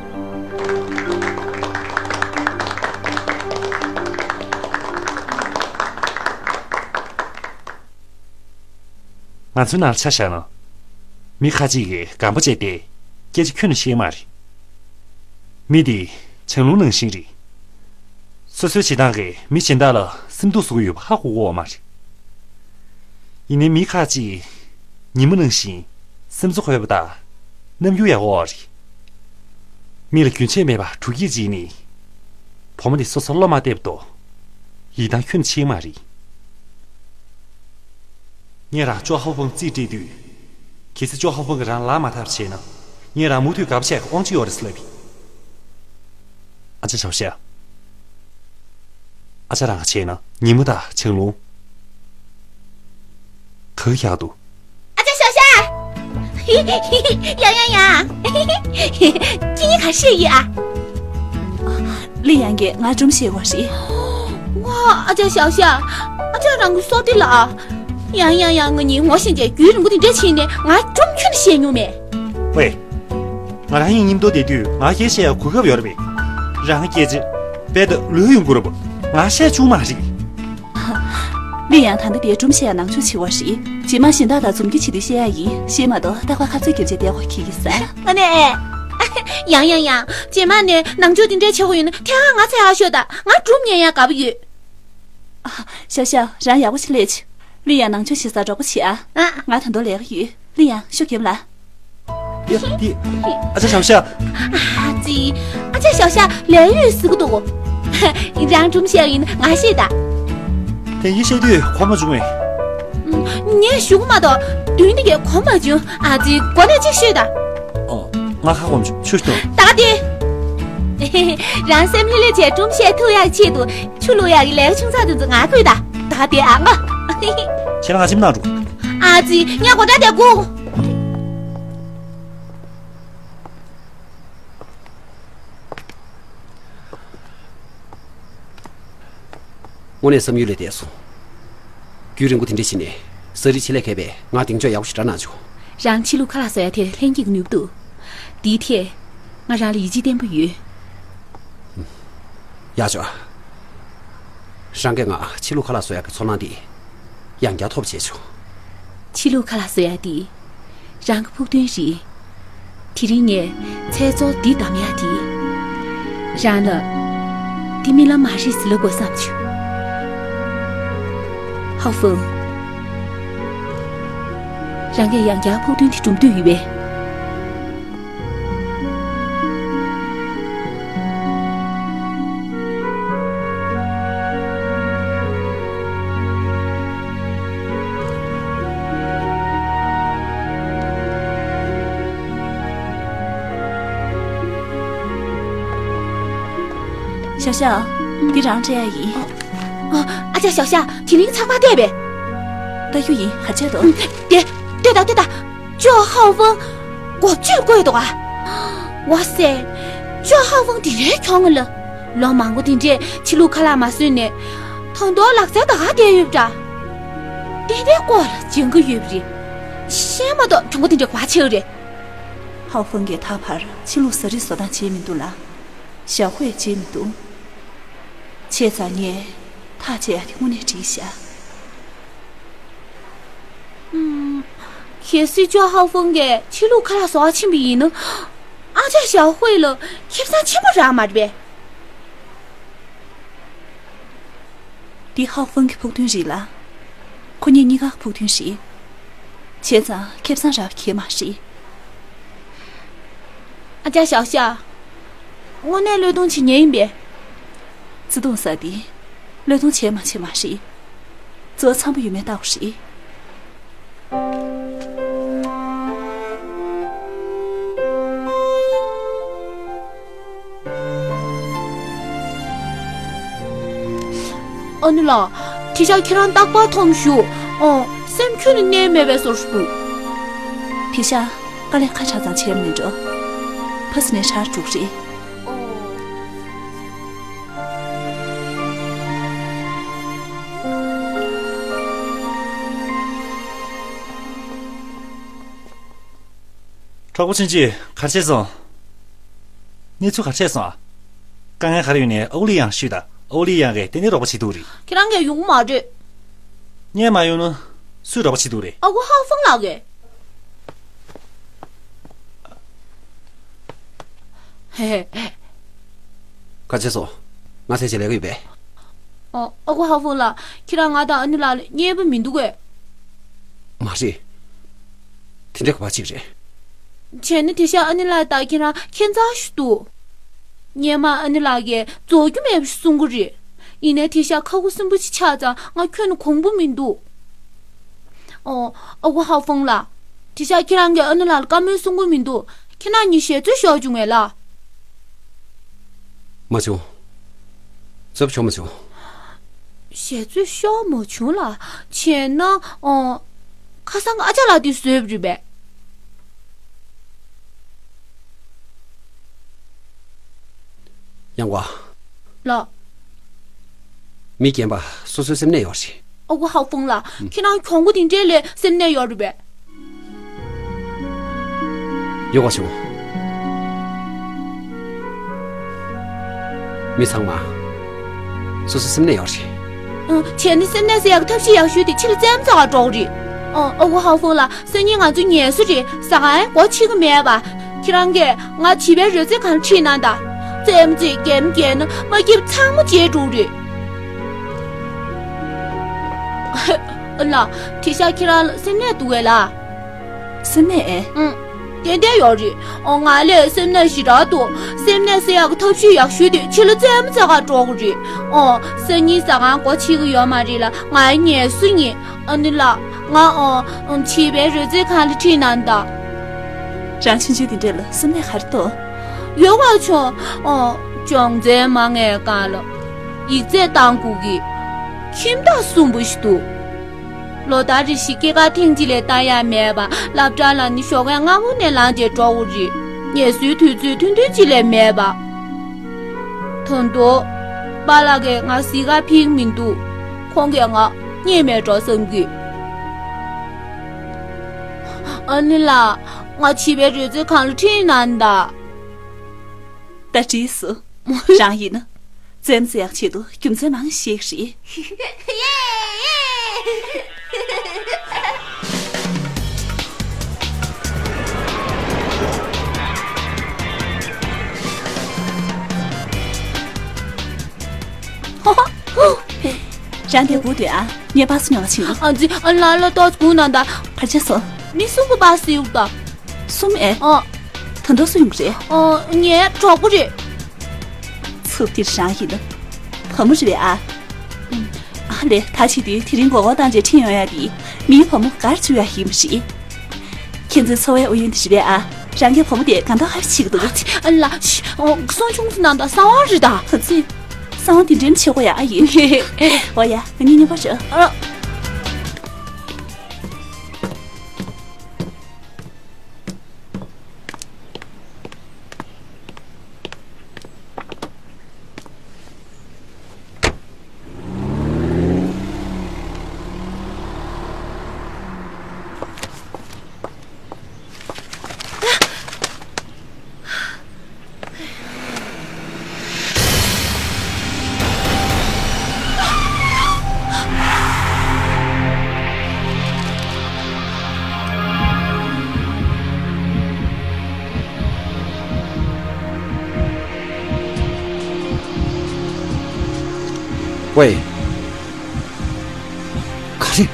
ང་ཚོའི་ནང་ལ་ཆ་བཞག་ན། མི་ཁ་ཅིག་གིས་སྒམ་པ་བྱས་ཏེ་སྐད་ཆ་ཁྱོན་ནས་བཤད་མ་རེད། མི་དེ་ལྗང་རླུང་ནང་བཞིན་རེད། སོ་སོའི་བྱེད་སྟངས་ཀྱིས་མི་གཞན་དག་ལ་སེམས་སྡུག་བཟོ་གི་ཡོད་པ་ཧ་གོ་གི་ཡོད་མ་རེད། ཡིན་ནའི་མི་ཁ་ཅིག་ཉི་མ་ནང་བཞིན་སེམས་གསོ་དགོས་པ་དང་རྣམ་འགྱུར་ཡག་པོ་རེད། མི་ལ་རྒྱུན་ཆད་མེད་པར་སྡུག་སྐད་བྱས་ནས། བུ་མོ་དེ་སོ་སོར་བློ་མ་གཏད་པ་དང་། ཡིད་ཐང་ཁྱོན་ཆད་མ་རེད། ངས་རང་ཅོ་ཧའོ་ཧྥང་རྩིས་སྤྲད་དུས། གལ་སྲིད་ཅོ་ཧའོ་ཧྥང་གིས་རང་ལག་མ་འཐབ་བྱས་ན། ངས་རང་མུ་མཐུད་དགའ་པོ་བྱས་ཀྱི་དབང་ཆ་ཡོད་རེད་ཟེར་ལབ་པས། ཨ་ཅག་ཞའོ་ཞའོ། ཨ་ཅག་རང་ག་བྱས་ན་ཉི་མ་དང་ལྗང་རླུང་། ག་གི་ཡག་འདུག། ཨ་ཅག་ཞའོ་ཞའོ། ཡང་ཡང་ཡང་། ཁྱེད་གཉིས་ག་རེ་བཤད་ཡོད་ཨ། ལི་ཡང་གིས་ང་སྒྲུང་བཤད་དགོས་རེད། ཝ། ཨ་ཅག་ཞའོ་ཞའོ། ཨ་ཅག་རང་གི་སྲོག་དེ་ལ་ཨ། ཡང་ཡང་ཡང་། ང་གཉིས་ངོ་ཤེས་བྱས་རྒྱུན་རིང་པོ་དེ་འདྲ་ཕྱིན་ནས་ང་སྒྲུང་ཁྱོན་ནས་བཤད་མྱོང་མེད། ཝེ། ང་རང་གཉིས་མཉམ་དུ་བསྡད་དུས་ང་སྐད་བཤད་ཡག་གོ་སྐབས་ཡོད་རེད་པས། རང་སྐད་ཆ་རྦད་དེ་ལོས་ཡོང་གི་རེད་པ། ང་བཤད་བཅུག་མ་རེད། ལི་ཡང་ད་ལྟ་དེ་སྒྲུང་བཤད་ཡག་ནང་ཆོས་ཆེ་བ་རེད། རྗེས་མ་གཞན་དག་དང་མཛུབ་ཁྲིད་བྱེད་དུས་བཤད་ཡག་ཡིན། ཤེས་མ་གཏོགས་རྟག་པར་ཁ་རྩོད་རྒྱབ་བྱས་བསྡད་དགོས་ཁེལ་གྱི་ས། ཨ་ནེ། ཡང་ཡང་ཡང་། རྗེས་མ་ནས་ནང་ཆོས་དེ་འདྲའི་བྱེད་དགོས་ཡོད་ན་ཐད་ཀར་ང་འཚོལ་ཡག་ཤོག་དང་། ང་སྒྲུང་ཉན་ཡག་དགའ་པོ་ཡོད། ཨ། ཞའོ་ཞའོ། རང་ཡག་པོ་ཞིག་ལས་བྱེད། ལི་ཡང་ནང་ཆོས་བྱེད་སར་འགྲོ་དགོས་བྱེད་ཨ། ཨ། ང་ད་དུང་ལས་ཀ་ཡོད། ལི་ཡང་ཤོག་རྒྱབ་ལ། ཡ། འདི། ཨ་ཅག་ཞའོ་ཞའོ། ཨ་ཙི། ཨ་ཅག་ཞའོ་ཞའོ། ལས་ཡོད་ཟེར་གི་འདུག། རང་སྒྲུང་བཤད་ཡིན་ང་ཤེས་ད། དེ་ཡིན་བཤད་དུས་གོ་མ་བྱུང་བས། ངས་ཞུ་གི་མ་གཏོགས་དོན་འདི་གས་གོ་མ་བྱུང་། ཨ་ཙི། གོ་ནས་ཅིག་ཤོད་ད། ཨོ། ང་ཁ་སྐོམ་བྱུང་། ཆུ་ཞིག་འཐུང་། ད་དེ། རང་སེམས་ལྷོད་ལྷོད་བྱས་སྒྲུང་བཤད་ཐུབ་ཡག་ཆེད་དུ་ཆུ་བླུག་ཡག་གི་ལས་ཆུང་ཚགས་དེ་ཚོ་ང་བསྐུལ་ད། ད་དེ་ཨ་ང་། ཁྱེད་རང་ང་ཅིམ་ནང་འགྲོ། ཨ་ཙི། ངས་གོ་ད་དེ་སྒུག། དངོས་གནས་བསམ་ཡུལ་ལས་འདས་སོང་། རྒྱུན་རིང་པོ་དེ་འདྲ་ཕྱིན་ནས་ཟ་རིན་ཆེད་ལས་མཁས་པས་ང་གདེང་འཇོག་ཡག་པོ་ཞིག་རག་གནང་བྱུང་། རང་ཕྱི་ལུགས་ཁ་ལག་བཟོ་ཡག་དེ་ལྷན་སྐྱེས་ཀྱི་ནུས་པ་འདུག། འདིའི་ཐད་ང་རང་ལ་ཡིད་ཆེས་བརྟན་པོ་ཡོད། ཡག་བྱུང་། རང་གིས་ང་ཕྱི་ལུགས་ཁ་ལག་བཟོ་ཡག་གི་ཚོར་སྣང་འདི་ཡང་བསྐྱར་ཐོབ་བྱས་བྱུང་། ཕྱི་ལུགས་ཁ་ལག་བཟོ་ཡག་འདི་རང་གི་ཕུགས་འདུན་རེད། དེ་རིང་ངས་ཚལ་ཚོགས་འདི་བདམས་ཡག་དེ། རང་ལ་འདི་རྨི་ལམ་མ་རེད་ཟེར་ལབ་དགོས་བསམ་བྱུང་། ཧའོ་ཧྥང་། རང་གིས་ཡང་བསྐྱར་ཕུགས་འདུན་དེ་སྒྲུབ་འདོད་ཡོད་པས། ཞའོ་ཞའོ། འདི་རང་སྤྲད་ཡག་ཡིན། ཨ། ཨ་ཅག་ཞའོ་ཞའོ། དེ་རིང་ཚང་མ་བལྟས་པས། ལྟ་རྒྱུ་ཡིན། ག་བྱས་འདུག། ཨུམ། དེ། ལྟོས་དང་ལྟོས་དང་། ཅོ་ཧའོ་ཧྥང་། འགོ་བཅོས་བསྐོས་འདུག་ག། ཝ་སེ། ཅོ་ཧའོ་ཧྥང་དེ་རིང་གྱོང་ལ། ལོ་མང་པོ་དེ་འདྲས་ཕྱི་ལུགས་ཁ་ལག་མ་ཟོས་ནས། ད་དུང་ལག་རྩལ་ད་ག་བསྡད་ཡོད་པ་འདྲ། ཏན་ཏན་ལྐོག་ལ་སྦྱང་གི་ཡོད་པ་རེད། ཤེས་མ་གཏོགས་གྱོང་པོ་དེ་འདྲས་ག་པར་ཆགས་རེད། ཧའོ་ཧྥང་གིས་ད་བར་ཕྱི་ལུགས་ཟ་རིགས་བཟོ་སྟངས་བྱས་མི་འདུག་ལ། ཞའོ་ཧུའེ་བྱས་མི་འདུག། བྱས་ཙང་ངས་ཐག་བཅད་ཡག་དེ་དངོས་གནས་འགྲིག་ཤག། ཨུམ། གལ་སྲིད་ཅོ་ཧའོ་ཧྥང་གིས་ཕྱི་ལུགས་ཁ་ལག་བཟོ་བར་ཕྱིན་པ་ཡིན་ན། ཨ་ཅག་ཞའོ་ཧུའེ་ལ་ཁེ་བཟང་ཆེན་པོ་རག་མ་རེད་པས། འདི་ཧའོ་ཧྥང་གི་ཕུགས་འདུན་རེད་ལ། ཁོ་གཉིས་གཉིས་ཀ་གི་ཕུགས་འདུན་རེད། བྱས་ཙང་ཁེ་བཟང་རག་གི་མ་རེད། ཨ་ཅག་ཞའོ་ཞའོ། དངོས་གནས་བློས་གཏོང་བྱེད་མཁན་ཡིན་པས། བརྩེ་དུང་ཟེར་དེ་བློས་གཏོང་བྱས་མ་བྱས་མ་རེད། གཙོ་བོ་འཚམ་པོ་ཡོད་མེད་ལྟ་དགོས་རེད། ཨ་ནི་ལགས། དེ་ཤག་ཁྱེད་རང་རྟག་པར་འཐོམ་བཞུགས། ཨོ། སེམས་ཁྱོན་ནས་མནན་མེད་པའི་བཟོ་འདུག། དེ་ཤག་དཀའ་ལས་ཁ་ཚ་ཙམ་བྱས་མི་འགྲོ། ཕ་སི་ནས་ཧྲར་འགྲོ་གི་རེད། ཨོ། གྲོགས་པོ་ཆུན་ཆུན་ག་རེ་བྱས་སོང་། གནས་ཚུལ་ག་རེ་བྱས་སོང་ཨ། དཀའ་ངལ་ག་རེ་ཡོད་ནའི་ཨའུ་ལི་ཡང་ཞུས་དང་། ཨའུ་ལི་ཡང་གིས་ཏན་ཏན་རོགས་པ་བྱེད་ཐུབ་རེད། ཁྱེད་རང་གིས་ཡོང་གི་མ་རེད། ངས་མ་ཡོང་ན་སུས་རོགས་པ་བྱེད་ཐུབ་རེད། ཨ་ཁུ་ཧའོ་ཧྥང་ལགས་ཀྱིས། ཧེ་ཧེ། ག་བྱས་སོང་། ང་ཚོའི་ཆེད་ལས་ཀ་ཡོད་པས། ཨ། ཨ་ཁུ་ཧའོ་ཧྥང་ལགས། ཁྱེད་རང་ང་དང་ཨ་ནི་ལགས་ལ་མཉེས་པོ་མི་འདུག་གས། མ་རེད། དེ་འདྲ་ག་པར་ཅིག་རེད། བྱས་ན་དེ་ཤག་ཨ་ནི་ལགས་དང་ཁྱེད་རང་ཁྱད་མཚར་ཞིག་འདུག། སྔོན་མ་ཨ་ནི་ལགས་ཀྱིས་རྫོགས་རྒྱུ་མེད་པ་ཞིག་གསུང་གི་རེད། ཡིན་ནའི་དེ་ཤག་ཁ་ཁུ་སིམ་པོ་ཅིག་ཆགས་ཙང་ང་ཁྱོན་ནས་དགོངས་པོ་མི་འདུག། ཨོ། ཨ་ཁུ་ཧའོ་ཧྥང་ལགས། དེ་ཤག་ཁྱེད་རང་གིས་ཨ་ནི་ལགས་ལ་བཀའ་མོལ་གསུང་གི་མི་འདུག། ཁྱེད་རང་གཉིས་ཞལ་རྩོད་ཤོར་བྱུང་བས་ལགས། མ་བྱུང་། རྩོད་པ་ཤོར་མ་བྱུང་། ཞལ་རྩོད་ཤོར་མ་བྱུང་ལགས། བྱས་ན། ཨོ། ཁ་སང་གི་ཨ་ཅག་ལགས་དེས་བཟོས་པ་རེད་པས། ཡང་བ། ལགས། མི་རྒན་པ་སོ་སོའི་སེམས་ནད་ཡོད་རེད། ཨ་ཁུ་ཧའོ་ཧྥང་ལགས། ཁྱེད་རང་གྱོང་པོ་དེ་འདྲས་ལས་སེམས་ནད་ཡོད་རེད་པས། ཡོད་པ་བྱུང་། མི་ཚང་མ་སོ་སོའི་སེམས་ནད་ཡོད་རེད། ཨ། བྱས་ན་སེམས་ནད་སེལ་ཡག་གི་ཐབས་ཤེས་ཡག་ཤོས་དེ་ཕྱི་ལ་རྩེད་མོ་རྩེ་ག་འགྲོ་གི་རེད། ཨ། ཨ་ཁུ་ཧའོ་ཧྥང་ལགས། སང་ཉིན་ང་ཚོ་ངལ་གསོ་རེད། ཟ་ཁང་སྒོ་ཕྱེ་གི་མེད་པ། ཁྱེད་རང་གིས་ང་བྱིས་པའི་རོལ་རྩེད་ཁང་ཁྲིད་གནང་དང་། རྩེད་མོ་རྩེ། གད་མོ་བགད་ན་མ་སྐྱིད་པ་ཚང་མ་བརྗེད་འགྲོ་གི་རེད། ཨ་ལ། དེ་ཤག་ཁྱེད་རང་ལ་སེམས་ནད་འདུག་གས་ལགས། སེམས་ནད་ཨེ། ཨང་། ཏན་ཏན་ཡོད་རེད། ཨོ། ང་ལ་སེམས་ནད་ཞེ་དྲག་འདུག། སེམས་ནད་སེལ་ཡག་གི་ཐབས་ཤེས་ཡག་ཤོས་དེ་ཕྱི་ལ་རྩེད་མོ་རྩེ་ག་འགྲོ་གི་རེད། ཨོ། སང་ཉིན་ཟ་ཁང་སྒོ་ཕྱེ་གི་ཡོད་མ་རེད་ལ། ང་ངལ་གསོ་ཡིན། ཨ་ནི་ལགས། ང་། ཨོ། བྱིས་པའི་རོལ་རྩེད་ཁང་ལ་ཁྲིད་གནང་དང་། རང་ཆུང་ཆུང་དེ་འདྲ་ལ་སེམས་ནད་ག་རེ་འདུག། ཡོད་པ་བྱུང་། ཨོ། སྦྱོང་ཚན་མ་སླེབས་སྔོན་ལ་ཡིག་ཚད་བཏང་དགོས་ཀྱི། ཁྱིམ་བདག་གསུམ་པོ་ཞིག་འདུག། ལོ་ལྟར་རེ་བཞིན་སྐྱེད་ཀ་ཐེངས་གཅིག་ལས་བཏང་ཡ་མེད་པ། སློབ་གྲྭ་ལ་ནི་ཞོགས་ཀས་སྔ་པོ་ནས་ལངས་བྱས་འགྲོ་དགོས་རེད། ངལ་གསོའི་དུས་ཚོད་ཐུང་ཐུང་གཅིག་ལས་མེད་པ། ད་དུང་། པཱ་ལགས་ཀྱིས་ང་གཟིགས་ག་ཕེབས་ཀྱི་མི་འདུག། ཁོང་གིས་ང་རྙེད་མེད་འགྲོ་བསམ་གི། ཨ་ནི་ལགས། ང་བྱིས་པའི་རོལ་རྩེད་ཁང་ལ་ཁྲིད་གནང་དང་། ད་འགྲིག་སོང་། རང་ཡིན་ན། རྩེད་མོ་རྩེ་ཡག་ཆེད་དུ་རྒྱུ་མཚན་མང་ཞིག་རེད། རང་དེ་སྒུག་སྡོད་ཨ། ངས་པ་སུ་ཉོ་ག་ཕྱིན། ཨ་ཙི། ཨ་ལ་ལ། ཏོག་ཙམ་སྒུག་གནང་དང་། ག་རེ་བྱས་སོང་། མི་གསུམ་པོ་པ་སུ་ཡོང་དང་། གསུམ་ཨེ། ཨ། ད་དུང་སུ་ཡོང་གི་རེད། ཨ། ངའི་གྲོགས་པོ་རེད། ཚུབ་དེ་རང་ཡིན་ན། བུ་མོ་རེད་པས་ཨ། ཨ་ལས། ད་བྱེད་དུས་དེ་རིང་མགོ་སྐོར་བཏང་རྗེས་ཁྲིད་ཡོང་ཡ་དེ། མིའི་བུ་མོ་གར་བཅུག་ཡ་ཡིན་པ་རེད། ཁྱེད་ཚོའི་འཚོ་བའི་ཨུ་ཡོན་དེ་རེད་པས་ཨ། རང་གི་བུ་མོ་དེ་དགའ་མདོག་ཁ་ཤས་བྱེད་ཀྱི་འདུག། ཨ་ལ། ཤི། ཨོ། གསང་ཆུང་སུ་ནང་དང་གསང་བ་རེད་ད། ཨ་ཙི། གསང་བ་དེ་འདྲའི་བྱེད་དགོས་ཡ་ཨ་ཡིན། འོ་ཡ། ང་གཉིས་མཉམ་པོ་འགྲོ། ཨ། ཝེ། ག་རེ།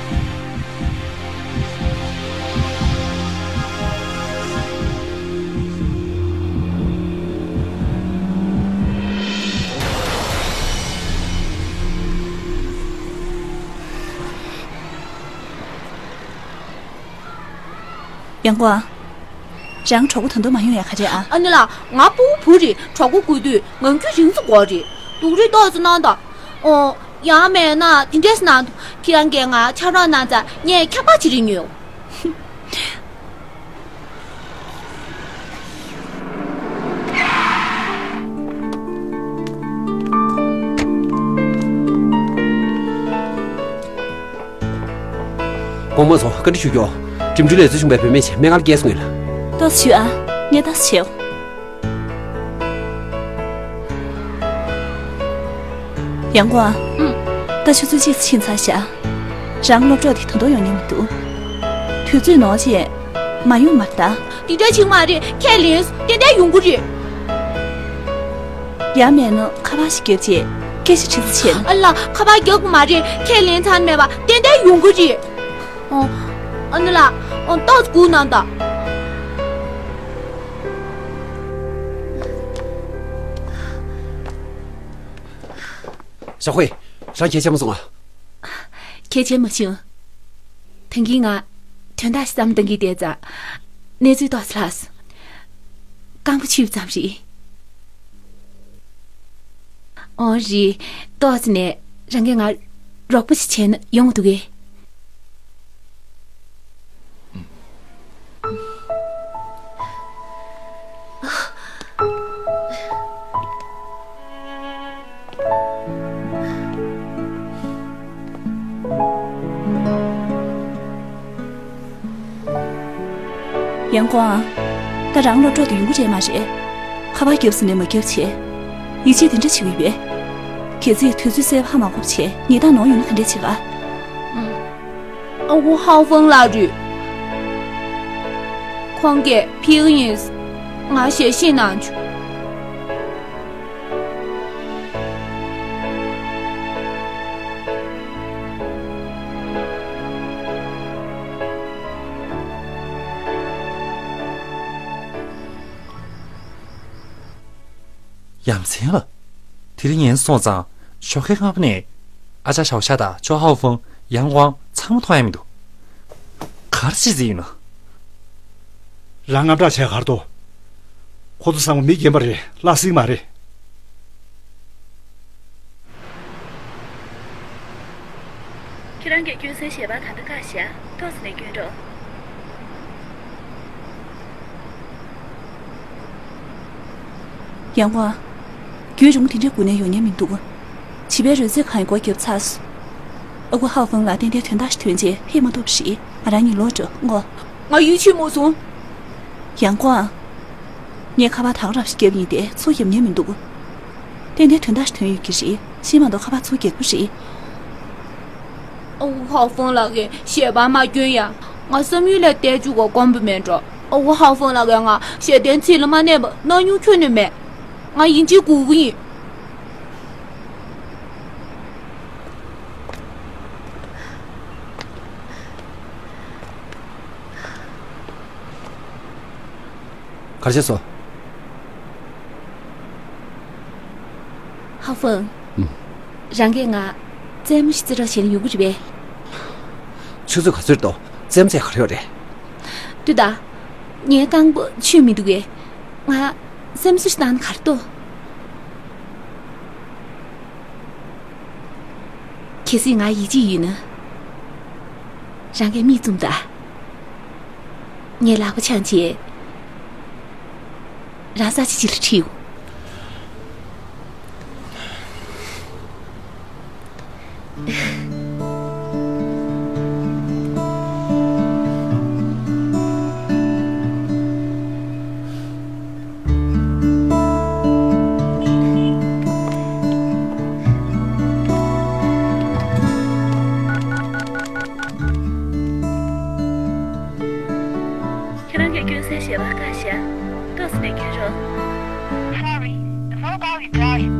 ཡང་གོ་ཨ། རང་གྲོགས་པོ་ད་དུང་མ་ཡོང་ཡ་ག་རེ་ཨ། ཨ་ནི་ལགས། ང་སྤུ་གུ་བུ་རེད། གྲོགས་པོ་དགོས་དུས་ངང་རྒྱུད་རིང་ཙམ་དགོས་རེད། སྡུག་རུས་ཏོག་ཙམ་གནང་དང་། ཨོ། ཡང་མེད་ན་དེ་འདྲས་གནང་དང་། ཁྱེད་རང་གིས་ང་ཆབ་རོམ་གནང་ཙང་ངས་འཁྱག་པ་ཅིག་རེ་ཉོས། གོང་མ་ཚོ་བཀའ་འདྲི་ཞུ་རྒྱུ། འགྲིམ་འགྲུལ་ལས་ཚོད་བྱུང་བའི་བུད་མེད་ཆེ་སྨན་ཁང་ལ་སྐྱེལ་སོང་ངས་ལ། ཏོག་ཙམ་བཞུགས་ཨ། ངས་ཏོག་ཙམ་བྱེད། ཡང་གོ་ཨ། ད་ཆུ་ཚོད་གཅིག་ཕྱིན་ཚར་ཤག་རང་སློབ་གྲོགས་དེ་ད་དུང་ཡོང་མྱོང་མི་འདུག་དུས་ཚོད་ནོར་བྱས། མ་ཡོང་མ་རེད་ད། དེ་འདྲ་བྱེད་མ་རེད། ཁས་ལེན། ཏན་ཏན་ཡོང་གི་རེད། ཡང་མེད་ན་ཁ་པར་ཞིག་བརྒྱབ་བྱས་སྐད་ཆ་དྲི་ཙམ་བྱས་ན། ཨ་ལ། ཁ་པར་རྒྱག་གི་མ་རེད། ཁས་ལེན་ཚར་མེད་པ། ཏན་ཏན་ཡོང་གི་རེད། ཨོ། ཨ་ནི་ལགས། ཨོ། ཏོག་ཙམ་སྒུག་གནང་དང་། ཞའོ་ཧུའེ། རང་གལ་ཆེན་པོ་སོང་ཨ། གལ་ཆེན་མ་བྱུང་། ད་གིན་ང་དོན་དག་ཞིག་བསམ་བཏང་གི་བསྡད་ཙང་། གནས་ཚུལ་ཏོག་ཙམ་ལྷག་སོང་། རྐང་པ་ཆུད་པ་ཙམ་རེད། ཨོ་རེད། ཏོག་ཙམ་ནས་རང་གིས་ང་རོགས་པ་ཞིག་བྱས་ན་ཡོང་འདུག་གས། ཡང་གོ་ཨ། ད་རང་སློབ་གྲོགས་དེ་ཡོང་གི་རེད་མ་རེད། ཁ་པར་རྒྱབ་ཟེར་ནས་མ་རྒྱབ་བྱས། ཡིད་ཆེས་དེ་འདྲ་བྱེད་ཀྱི་ཡོད་པས། གལ་སྲིད་དུས་ཚོད་གསལ་པོ་ཧ་མ་གོ་བ་བྱས་ཉེས་རྡུང་ནོར་ཡོང་ན་ག་འདྲ་བྱེད་ག། ཨ་ཁུ་ཧའོ་ཧྥང་ལགས་རེད། ཁོང་གིས་ཕུལ་གྱི་ཡིན། ང་ཞལ་བཞེས་གནང་བྱུང་། ཡ་མཚན་ལ། དེ་རིང་ངན་སོང་ཙང་ཞོགས་ཀས་སྔ་པོ་ནས་ཨ་ཅག་ཞའོ་ཤ་དང་ཅོ་ཧའོ་ཧྥང་ཡང་ཝང་ཚང་མ་མཐོང་ཡ་མི་འདུག་ག་རེ་བྱེད་རྩིས་ཡིན་ནམ། རང་དངངས་སྐྲག་བྱས་ག་རེ་འདུག་ཁོ་ཚོ་ཚང་མ་མི་རྒན་པ་རེད། ལ་སྲིད་མ་རེད། ཁྱེད་རང་གིས་སྐྱོན་སེལ་ཞལ་པར་ད་ལྟ་བཀག་བཞག་ཏོག་ཙམ་ནས་སྐྱོན་རོགས། ཡང་ཝང་། རྒྱུན་རིང་པོ་དེ་འདྲའི་སྒུག་ནས་ཡོང་མྱོང་མི་འདུག་བྱིས་པའི་རོལ་རྩེད་ཁང་ཡི་སྒོ་བརྒྱབ་ཚར་སོང་། ཨ་ཁུ་ཧའོ་ཧྥང་ལ་ཏན་ཏན་དོན་དག་ཞིག་ཐོན་རྗེས་ཕེབས་མ་ཐུབ་པ་རེད། ང་རང་གཉིས་ལོག་འགྲོ་ངོ་། ང་ཡིད་ཆེས་མ་སོང་། ཡང་ཀོང་། ངས་ཁ་པར་དག་རབ་ཞིག་བརྒྱབ་ཡིན་ཏེ་ཚུར་རྒྱབ་མྱོང་མི་འདུག་ཏན་ཏན་དོན་དག་ཞིག་ཐོན་ཡོད་ཀྱི་རེད། ཤི་མ་གཏོགས་ཁ་པར་ཚུར་རྒྱག་གི་རེད། ཨ་ཁུ་ཧའོ་ཧྥང་ལགས་ཀྱིས་ཞལ་པར་མ་བསྐྱོན་ཡ། ང་བསམ་ཡུལ་ལས་འདས་བཅུག་ག་དཀོན་པོ་མེད་འགྲོ། ཨ་ཁུ་ཧའོ་ཧྥང་ལགས་ཀྱིས་ང་ཞལ་འདོན་ཚིག་ལ་མ་གནས་པ་གནང་མྱོང་ཁྱོན་ནས་མེད། ང་ཡིན་གཅིག་སྒུག་གི་ཡིན། ག་རེ་བྱས་སོང་། ཧ་ཧྥང་། ཨུམ། རང་གིས་ང་རྩེད་མོ་ཞིག་རྩེ་རོགས་བྱས་ན་ཡོང་གི་རེད་པས། ཆུ་ཚོད་ག་ཚོད་འདུག་རྩེད་མོ་རྩེ་ག་རེ་ཡོད་རེད། ལྟོས་དང་། ངའི་རྐང་པ་ཆུད་མི་འདུག་གས། ང་རྩེད་མོ་སུ་ཞིག་བཏང་ན་ག་རེ་འདུག་གལ་སྲིད་ང་ཡིད་ཆེས་ཡོད་ན། རང་གིས་མིག་བཙུམ་དང་། ངའི་ལག་པ་འཆང་བྱས། རང་ས་ཆ་གཅིག་ལ་ཁྲིད་ཡོང་། ཁྱེད་རང་གིས་སྐྱོན་སེལ་ཞལ་པར་བཀག་བཞག་ཏོག་ཙམ་ནས་སྐྱོན་རོགས། Sorry, the mobile you dialed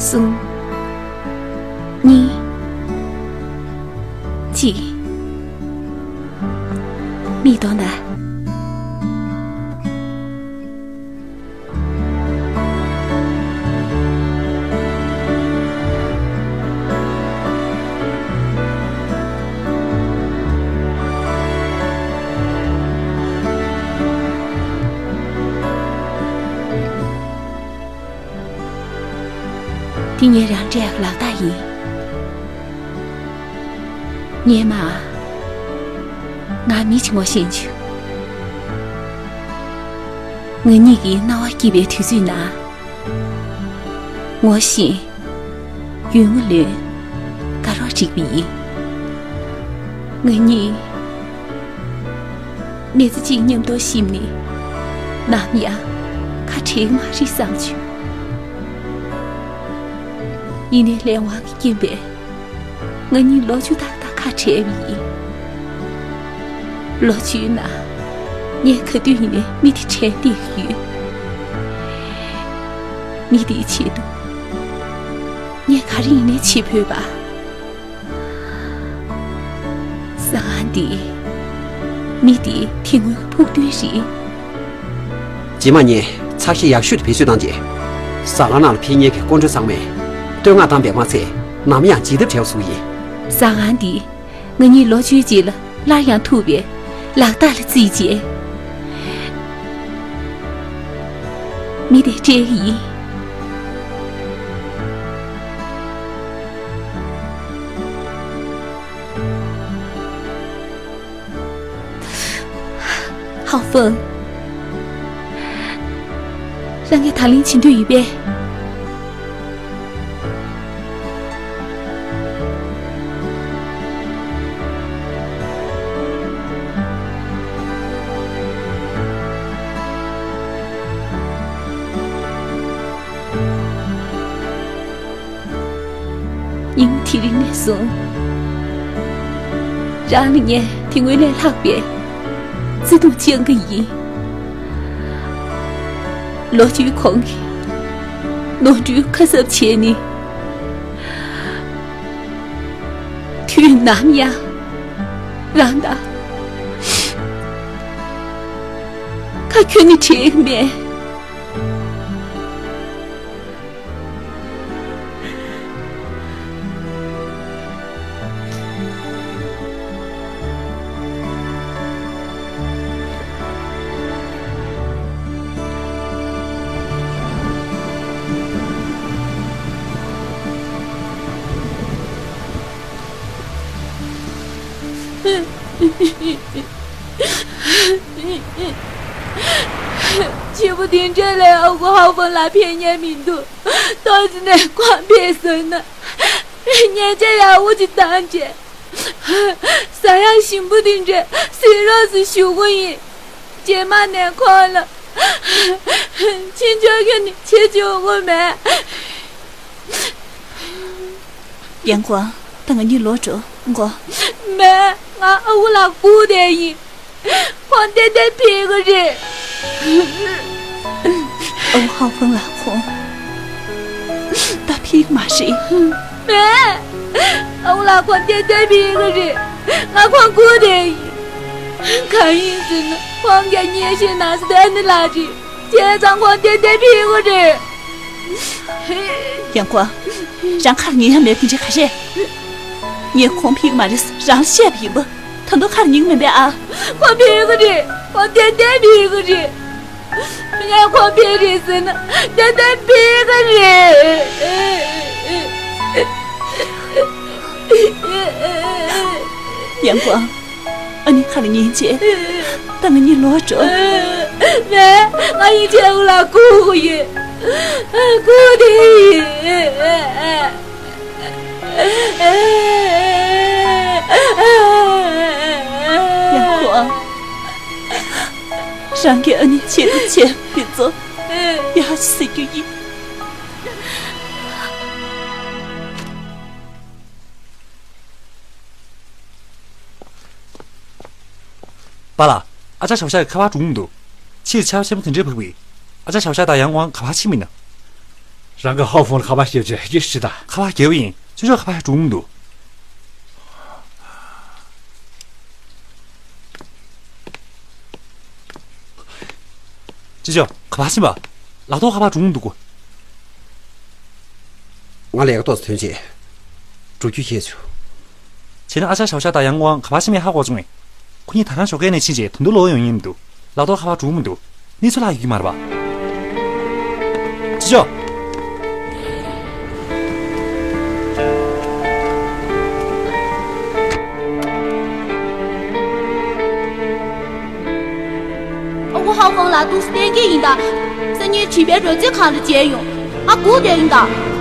གསུམ། གཉིས། གཅིག། མིག་གཏོང་དང་། འདི་ངས་རང་སྤྲད་ལག་རྟགས་ཡིན། སྔོན་མ། ང་མི་གཅིག་ངོ་ཤེས་བྱུང་། ང་གཉིས་ཀྱི་སྣང་བ་སྐྱིད་པའི་དུས་ཚོད་ནང་། ངོ་ཤེས། ཡུལ་ངོ་ལོན། དགའ་རོགས་བསྒྲིགས་པ་ཡིན། ང་གཉིས། མི་ཚེ་གཅིག་མཉམ་དུ་གཤིབས་ནས། ནམ་ཡང་ཁ་བྲལ་མ་རེད་བསམ་བྱུང་། ཡིན་ནའི་ལས་དབང་གི་རྐྱེན་པས། ང་གཉིས་ལོ་བཅུ་ཏག་ཏག་ཁ་བྲལ་བ་ཡིན། ལོ་བཅུའི་ནང་། ངས་ག་དུས་ཡིན་ནའི་མི་དེ་དྲན་བསྡད་ཀྱི་ཡོད། མི་དེའི་ཆེད་དུ། ངས་ག་རེ་ཡིན་ནའི་བྱེད་ཕོད་པ། ཟ་ཁང་འདི། མི་འདི་དེ་སྔོན་ཕུགས་འདུན་རེད། རྗེས་མ་ངས་ཚགས་གཞི་ཡག་ཤོས་དེ་བེད་སྤྱོད་བཏང་རྗེས། ཟ་ཁང་ནང་ལ་ཕེབས་མཁན་གྱི་སྐུ་མགྲོན་ཚང་མས་བསྟོད་བསྔགས་བཏང་བས་མ་ཚད། ནམ་ཡང་བརྗེད་ཐབས་བྲལ་བ་བཟོ་གི་ཡིན། ཟ་ཁང་འདི། ང་གཉིས་ལོ་བཅུའི་རྗེས་ལ་སླར་ཡང་ཐུག་པའི་ལག་རྟགས་ལ་བརྩིས་རྗེས། མི་དེ་སྤྲད་ཀྱི་ཡིན། ཧའོ་ཧྥང་། རང་གིས་ད་ལན་བྱེད་འདོད་ཡོད་པས། ཉིན་དེ་རིང་ནས་བཟུང་། རང་ལ་ངས་དེ་སྔོན་ལས་ལྷག་པའི་བརྩེ་དུང་བཅངས་ཀྱི་ཡིན། ལོ་བཅུའི་གོང་གི་ནོར་འཁྲུལ་ཁ་གསབ་བྱས་ནས། དུས་ནམ་ཡང་རང་དང་ཁ་ཁྱོན་ནས་བྲལ་གྱི་མེད། བྱིས་པ་དེ་འདྲ་ལས་ཨ་ཁུ་ཧའོ་ཧྥང་ལགས་ཕེབས་མཁན་མི་འདུག་ཏོག་ཙམ་ནས་ཁོང་ཕེབས་སོང་ན། ཉེས་ཆད་ཡག་པོ་ཅིག་བཏང་བྱས། ཟ་ཡག་ཞིམ་པོ་དེ་འདྲ་བཟོས་རོགས་ཟེར་ཞུ་གི་ཡིན། རྗེས་མ་ནས་ཁོང་ལ་ཕྱིན་ཆོག་རྒྱུ་ནི་བྱེད་ཆོག་གི་མེད། ཡང་ཁོང་ད་ང་གཉིས་ལོག་འགྲོ་དགོས། མེད། ང་ཨ་ཁུ་ལགས་སྒུག་བསྡད་ཡིན། ཁོང་ཏན་ཏན་ཕེབས་ཀྱི་རེད། ཨ་ཁུ་ཧའོ་ཧྥང་ལགས་ཁོང་ད་ཕེབས་ཀྱི་མ་རེད། མེད། ཨ་ཁུ་ལགས་ཁོང་ཏན་ཏན་ཕེབས་ཀྱི་རེད། ང་ཁོང་སྒུག་བསྡད་ཡིན། གང་ཡིན་ཟེར་ན་ཁོང་གི་གཉེན་བཤེས་ནང་སི་ཏན་ནི་ལགས་རེད། བྱས་ཙང་ཁོང་ཏན་ཏན་ཕེབས་ཀྱི་རེད། ཡང་ཁོ། རང་ཁར་ཉན་ཡ་མེད་དེ་འདྲ་ག་རེད། ངས་ཁོང་ཕིག་མ་རེད་རང་བཤད་པ་ཡིན་པ། ད་དུང་ཁར་ཉན་མེད་པས་ཨ། ཁོང་ཕིག་གི་རེད། ཁོང་ཏན་ཏན་ཕིག་གི་རེད། ངས་ཁོང་ཕིག་རེད་ཟེར་ན་ཏན་ཏན་ཕིག་གི་རེད། ཡང་ཁོ། ཨ་ནི་ཁ་ལ་ཉན་བྱས། ད་ང་གཉིས་ལོག་འགྲོ། མེད། ང་ཡིན་ཆེ་འུ་ལ་སྒུག་གི་ཡིན། སྒུག་བསྡད་ཡིན། ཡང་ཁོ་ཨ། རང་གི་ཨ་ནི་ཆེད་དུ་བྱས་པ་དེ་ཚོ་ཡག་ཤོས་ཟེར་རྒྱུ་ཡིན། པཱ་ལགས། ཨ་ཅག་ཞའོ་ཤ་ཁ་པར་འགྲོ་གི་མི་འདུག་ཕྱིར་ཆར་པ་ཆེན་པོ་དེ་འདྲའི་བབས་པས། ཨ་ཅག་ཞའོ་ཤ་དང་ཡང་ཝང་ག་པར་ཕྱིན་མིན་ན། རང་གི་ཧའོ་ཧྥང་ལ་ཁ་པར་བརྒྱབ་བྱས་སྐད་ཆ་དྲིས་དང་། ཁ་པར་བརྒྱབ་པ་ཡིན། ཅོ་ཅོ་ཁ་པར་འགྲོ་གི་མི་འདུག་ཅོ་ཅོ་ཁ་པར་ཕྱིན་པ། ལག་ཐོག་ཁ་པར་འགྲོ་གི་མི་འདུག་གོ། ང་ལས་ཀ་ཏོག་ཙམ་ཐོན་རྗེས་འགྲོ་རྒྱུ་ཁྱེད་ཚོ། བྱས་ན་ཨ་ཅག་ཞའོ་ཞའོ་དང་ཡང་ཀོང་ཁ་པར་ཕྱིན་མེད་ཧ་གོ་བྱུང་ངས། ཁོ་གཉིས་ད་རང་ཞོགས་ཀས་ནས་ཕྱིན་རྗེས་ད་དུང་ལོག་ཡོང་ཡིན་མི་འདུག་ལག་ཐོག་ཁ་པར་འགྲོ་གི་མི་འདུག་གནས་ཚུལ་ལྷག་ཡོད་ཀྱི་མ་རེད་པ། ཅི་ཅོ། ཨ་ཁུ་ཧའོ་ཧྥང་ལགས་ཏོག་ཙམ་བསྟན་གྱི་ཡིན་ད། སང་ཉིན་བྱིས་པའི་རོལ་རྩེད་ཁང་ལ་མཇལ་ཡོང་། ང་སྒུག་བསྡད་ཡིན་ད།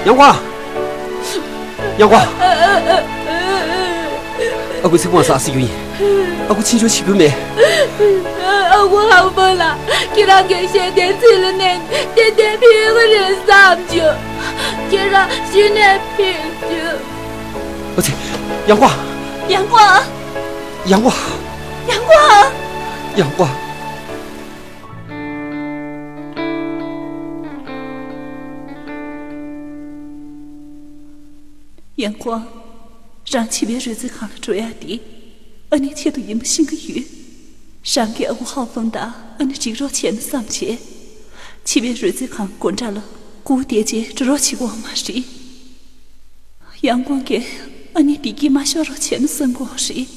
ཡང་ཀོང་། ཡང་ཀོང་། ཨ་ཁུ་ཚིག་པ་ཟ་ཟེར་རྒྱུ་ཡིན། ཨ་ཁུ་ཕྱིན་ཆོག་བྱེད་རྒྱུ་མེད། ཨ་ཁུ་ཧའོ་ཧྥང་ལགས། ཁྱེད་རང་གིས་ཞལ་འདེབས་ཚིག་ལ་ནན་ཏན་ཏན་ཕུལ་གི་རེད་བསམ་བྱུང་། ཁྱེད་རང་གཞི་ནས་ཕུལ་བྱུང་། ཨ་ཙི། ཡང་ཀོང་། ཡང་ཀོང་། ཡང་ཀོང་། ཡང་ཀོང་། ཡང་ཀོང་། ཡང་ཀོང་། རང་བྱིས་པའི་རོལ་རྩེད་ཁང་ལ་འགྲོ་ཡག་དེ་ཨ་ནེའི་ཆེད་དུ་ཡིན་པ་ཤེས་ཀྱི་ཡོད། རང་གིས་ཨ་ཁུ་ཧའོ་ཧྥང་དང་ཨ་ནེ་འགྲིག་རོགས་བྱས་ན་བསམ་བྱས། བྱིས་པའི་རོལ་རྩེད་ཁང་སྒོ་འགྲམ་ལ་སྒུག་བསྡད་རྗེས་འགྲོ་རོགས་བྱེད་དགོས་མ་རེད། ཡང་ཀོང་གིས་ཨ་ནེ་བདེ་སྐྱིད་མ་ཤོར་རོགས་བྱས་ན་བསམ་གྱི་ཡོད་རེད།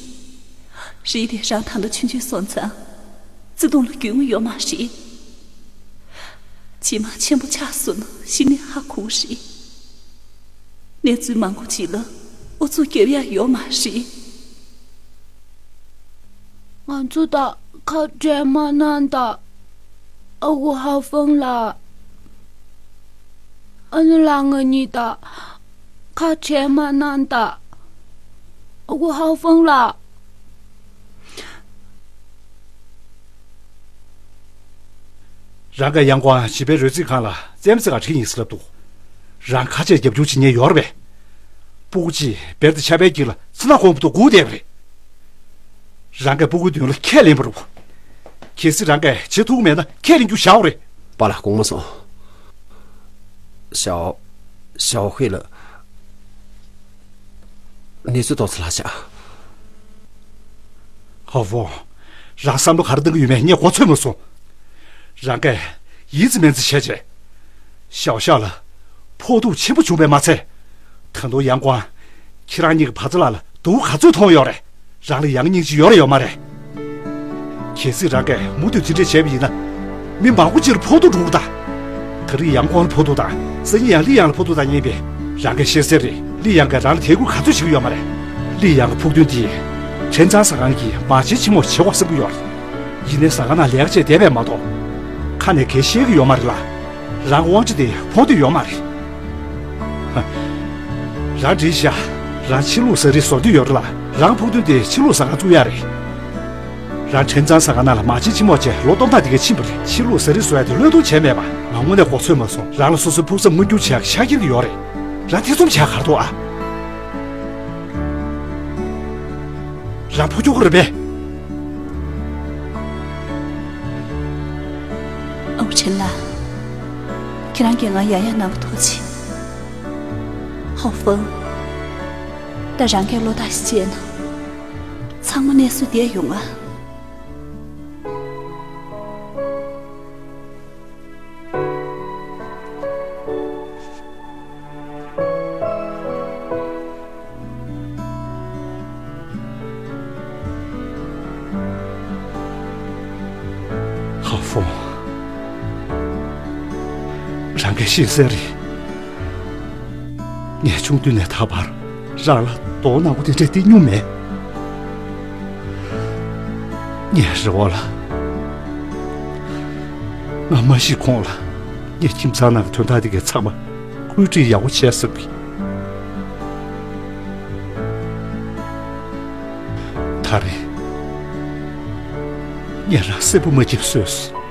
རེད་དེ་རང་ད་ལྟ་ཆུང་ཆུང་སོང་ཙང་། བརྩེ་དུང་ལ་རྒྱུས་མངའ་ཡོད་མ་རེད། རྗེས་མ་ཆེན་པོ་ཆགས་སོང་ན་གཞི་ནས་ཧ་གོ་གི་རེད། གནས་ཚུལ་མང་པོ་ཅིག་ལ་ཨུ་ཚུགས་རྒྱབ་ཡག་ཡོད་མ་རེད། ང་ཚོ་དང་ཁ་བྲལ་མ་གནང་དང་། ཨ་ཁུ་ཧའོ་ཧྥང་ལགས། ཨ་ནེ་ལགས། ང་གཉིས་དང་ཁ་བྲལ་མ་གནང་དང་། ཨ་ཁུ་ཧའོ་ཧྥང་ལགས། རང་གིས་ཡང་ཀོང་བྱིས་པའི་རོལ་རྩེད་ཁང་ལ་རྩེད་མོ་རྩེ་གར་ཁྲིད་ཡིན་ཟེར་ལབ་འདུག་རང་ཁ་ཆེ་རྒྱབ་སྐྱོར་བྱེད་མཁན་ཡོད་རེད་པས། སྤུ་གུ་གཅིག་བེར་དང་ཆབ་བེར་དཀྱིལ་ལ་ཚོན་མདོག་གོང་དུ་སྒུག་བསྡད་པ་རེད། རང་གིས་སྤུ་གུའི་མདུན་ལ་ཁས་ལེན་པ་རེད་པ། གལ་སྲིད་རང་གིས་བྱེད་ཐུབ་མེད་ན་ཁས་ལེན་རྒྱུ་བཞག་རོགས་རེད། པཱ་ལགས་དགོངས་མ་ཚོམས། ཞའོ། ཞའོ་ཧུའེ་ལགས། གནས་ཚུལ་ཏོག་ཙམ་ལྷག་བཞག་ཧའོ་ཧྥང་། རང་བསམ་བློ་ག་རེ་གཏོང་གི་ཡོད་མེད་ངས་གོ་ཚོད་མ་སོང་། རང་གིས་ཡིན་ཙམ་མིན་ཙམ་བྱས་རྗེས། ཞའོ་ཞའོ་ལ་ཕོག་ཐུག་ཆེན་པོ་བྱུང་བས་མ་ཚད། ད་དུང་ཡང་ཀོང་། ཁྱེད་རང་གཉིས་ཀྱི་བར་མཚམས་ལ་ལ་དུག་ག་ཚོད་མཐོང་ཡོད་རེད། རང་ལ་ཡང་སྙིང་རྗེ་ཡོད་རེད་ཡོད་མ་རེད། གལ་སྲིད་རང་གིས་མུ་མཐུད་དེ་འདྲས་བྱས་པ་ཡིན་ན། མི་མང་པོ་ཅིག་ལ་ཕོག་ཐུག་འགྲོ་གི་རེད་ད། ད་རེས་ཡང་ཀོང་ལ་ཕོག་ཐུག་དང་སང་ཉིན་ཡང་ལི་ཡང་ལ་ཕོག་ཐུག་དང་གཉིས་པས། རང་གིས་ཤེས་གསལ་རེད། ལི་ཡང་གིས་རང་ལ་དད་གུས་ག་ཚོད་བྱེད་ཀྱི་ཡོད་མ་རེད། ལི་ཡང་གི་ཕུགས་འདུན་དེ་ཁྲེན་ཚང་ཟ་ཁང་གི་མ་བྱན་ཆེན་མོ་བྱེད་དགོས་བསམ་གྱི་ཡོད་རེད། ཡིན་ནའི་ཟ་ཁང་ནང་ལས་ཀ་བྱས་བསྡད་པས་མ་གཏོགས། ཁ་ནས་གང་ཡང་བཤད་ཀྱི་ཡོད་མ་རེད་ལ། རང་དབང་ཆ་དེ་ཕོག་འདོད་ཡོད་མ་རེད། ཧ། རང་འགྲིག་ཤག་རང་ཕྱི་ལུགས་ཟ་རིན་བཟོ་འདོད་ཡོད་རེད་ལ། རང་ཕུགས་འདུན་དེ་ཕྱི་ལུགས་ཟ་ཁང་བཙུགས་ཡག་རེད། རང་ཁྲེན་ཚང་ཟ་ཁང་ནང་ལ་མ་བྱན་ཆེན་མོ་བྱས་ལོ་སྟོང་ཕྲག་དེ་ག་ཕྱིན་པ་རེད། ཕྱི་ལུགས་ཟ་རིན་བཟོ་ཡག་དེ་བློས་གཏོང་བྱས་མེད་པ། ང་དངོས་གནས་གོ་ཚོད་མ་སོང་། རང་ལ་སོ་སོའི་ཕུགས་བསམ་མངོན་འགྱུར་བྱེད་ཡག་ཆ་རྐྱེན་དེ་ཡོད་རེད། རང་ཐེ་ཚོམ་བྱས་ག་རེ་འདུག་ཨ། རང་ཕོ་ཁྱོ་ག་རེད་པས། ཨའུ་ཁྲེན་ལགས། ཁྱེད་རང་གིས་ང་ཡང་ཡང་གནང་བ་ཐུགས་རྗེ་ཆེ། ཧའོ་ཧྥང་། ད་རང་གིས་བློ་ཐག་ཞིག་བཅད་ན། ཚང་མ་གནས་སུ་བསྡད་ཡོང་ང་། ཧའོ་ཧྥང་། རང་གིས་ཤེས་གསལ་རེད། ངས་ཆུང་དུས་ནས་ད་བར་རང་ལ་དོ་སྣང་པོ་དེ་འདྲ་སྟེར་མྱོང་མེད། ངའི་རེ་བ་ལ། ང་མ་ཤི་གོང་ལ་ངས་ཁྱིམ་ཚང་ནང་གི་དོན་དག་དེ་གའི་ཚང་མ་བཀོད་སྒྲིག་ཡག་པོ་བྱས་བསམ་གི། ད་རེས་ངས་རང་སེམས་པ་མ་སྐྱིད་པ་བཟོས་སོང་།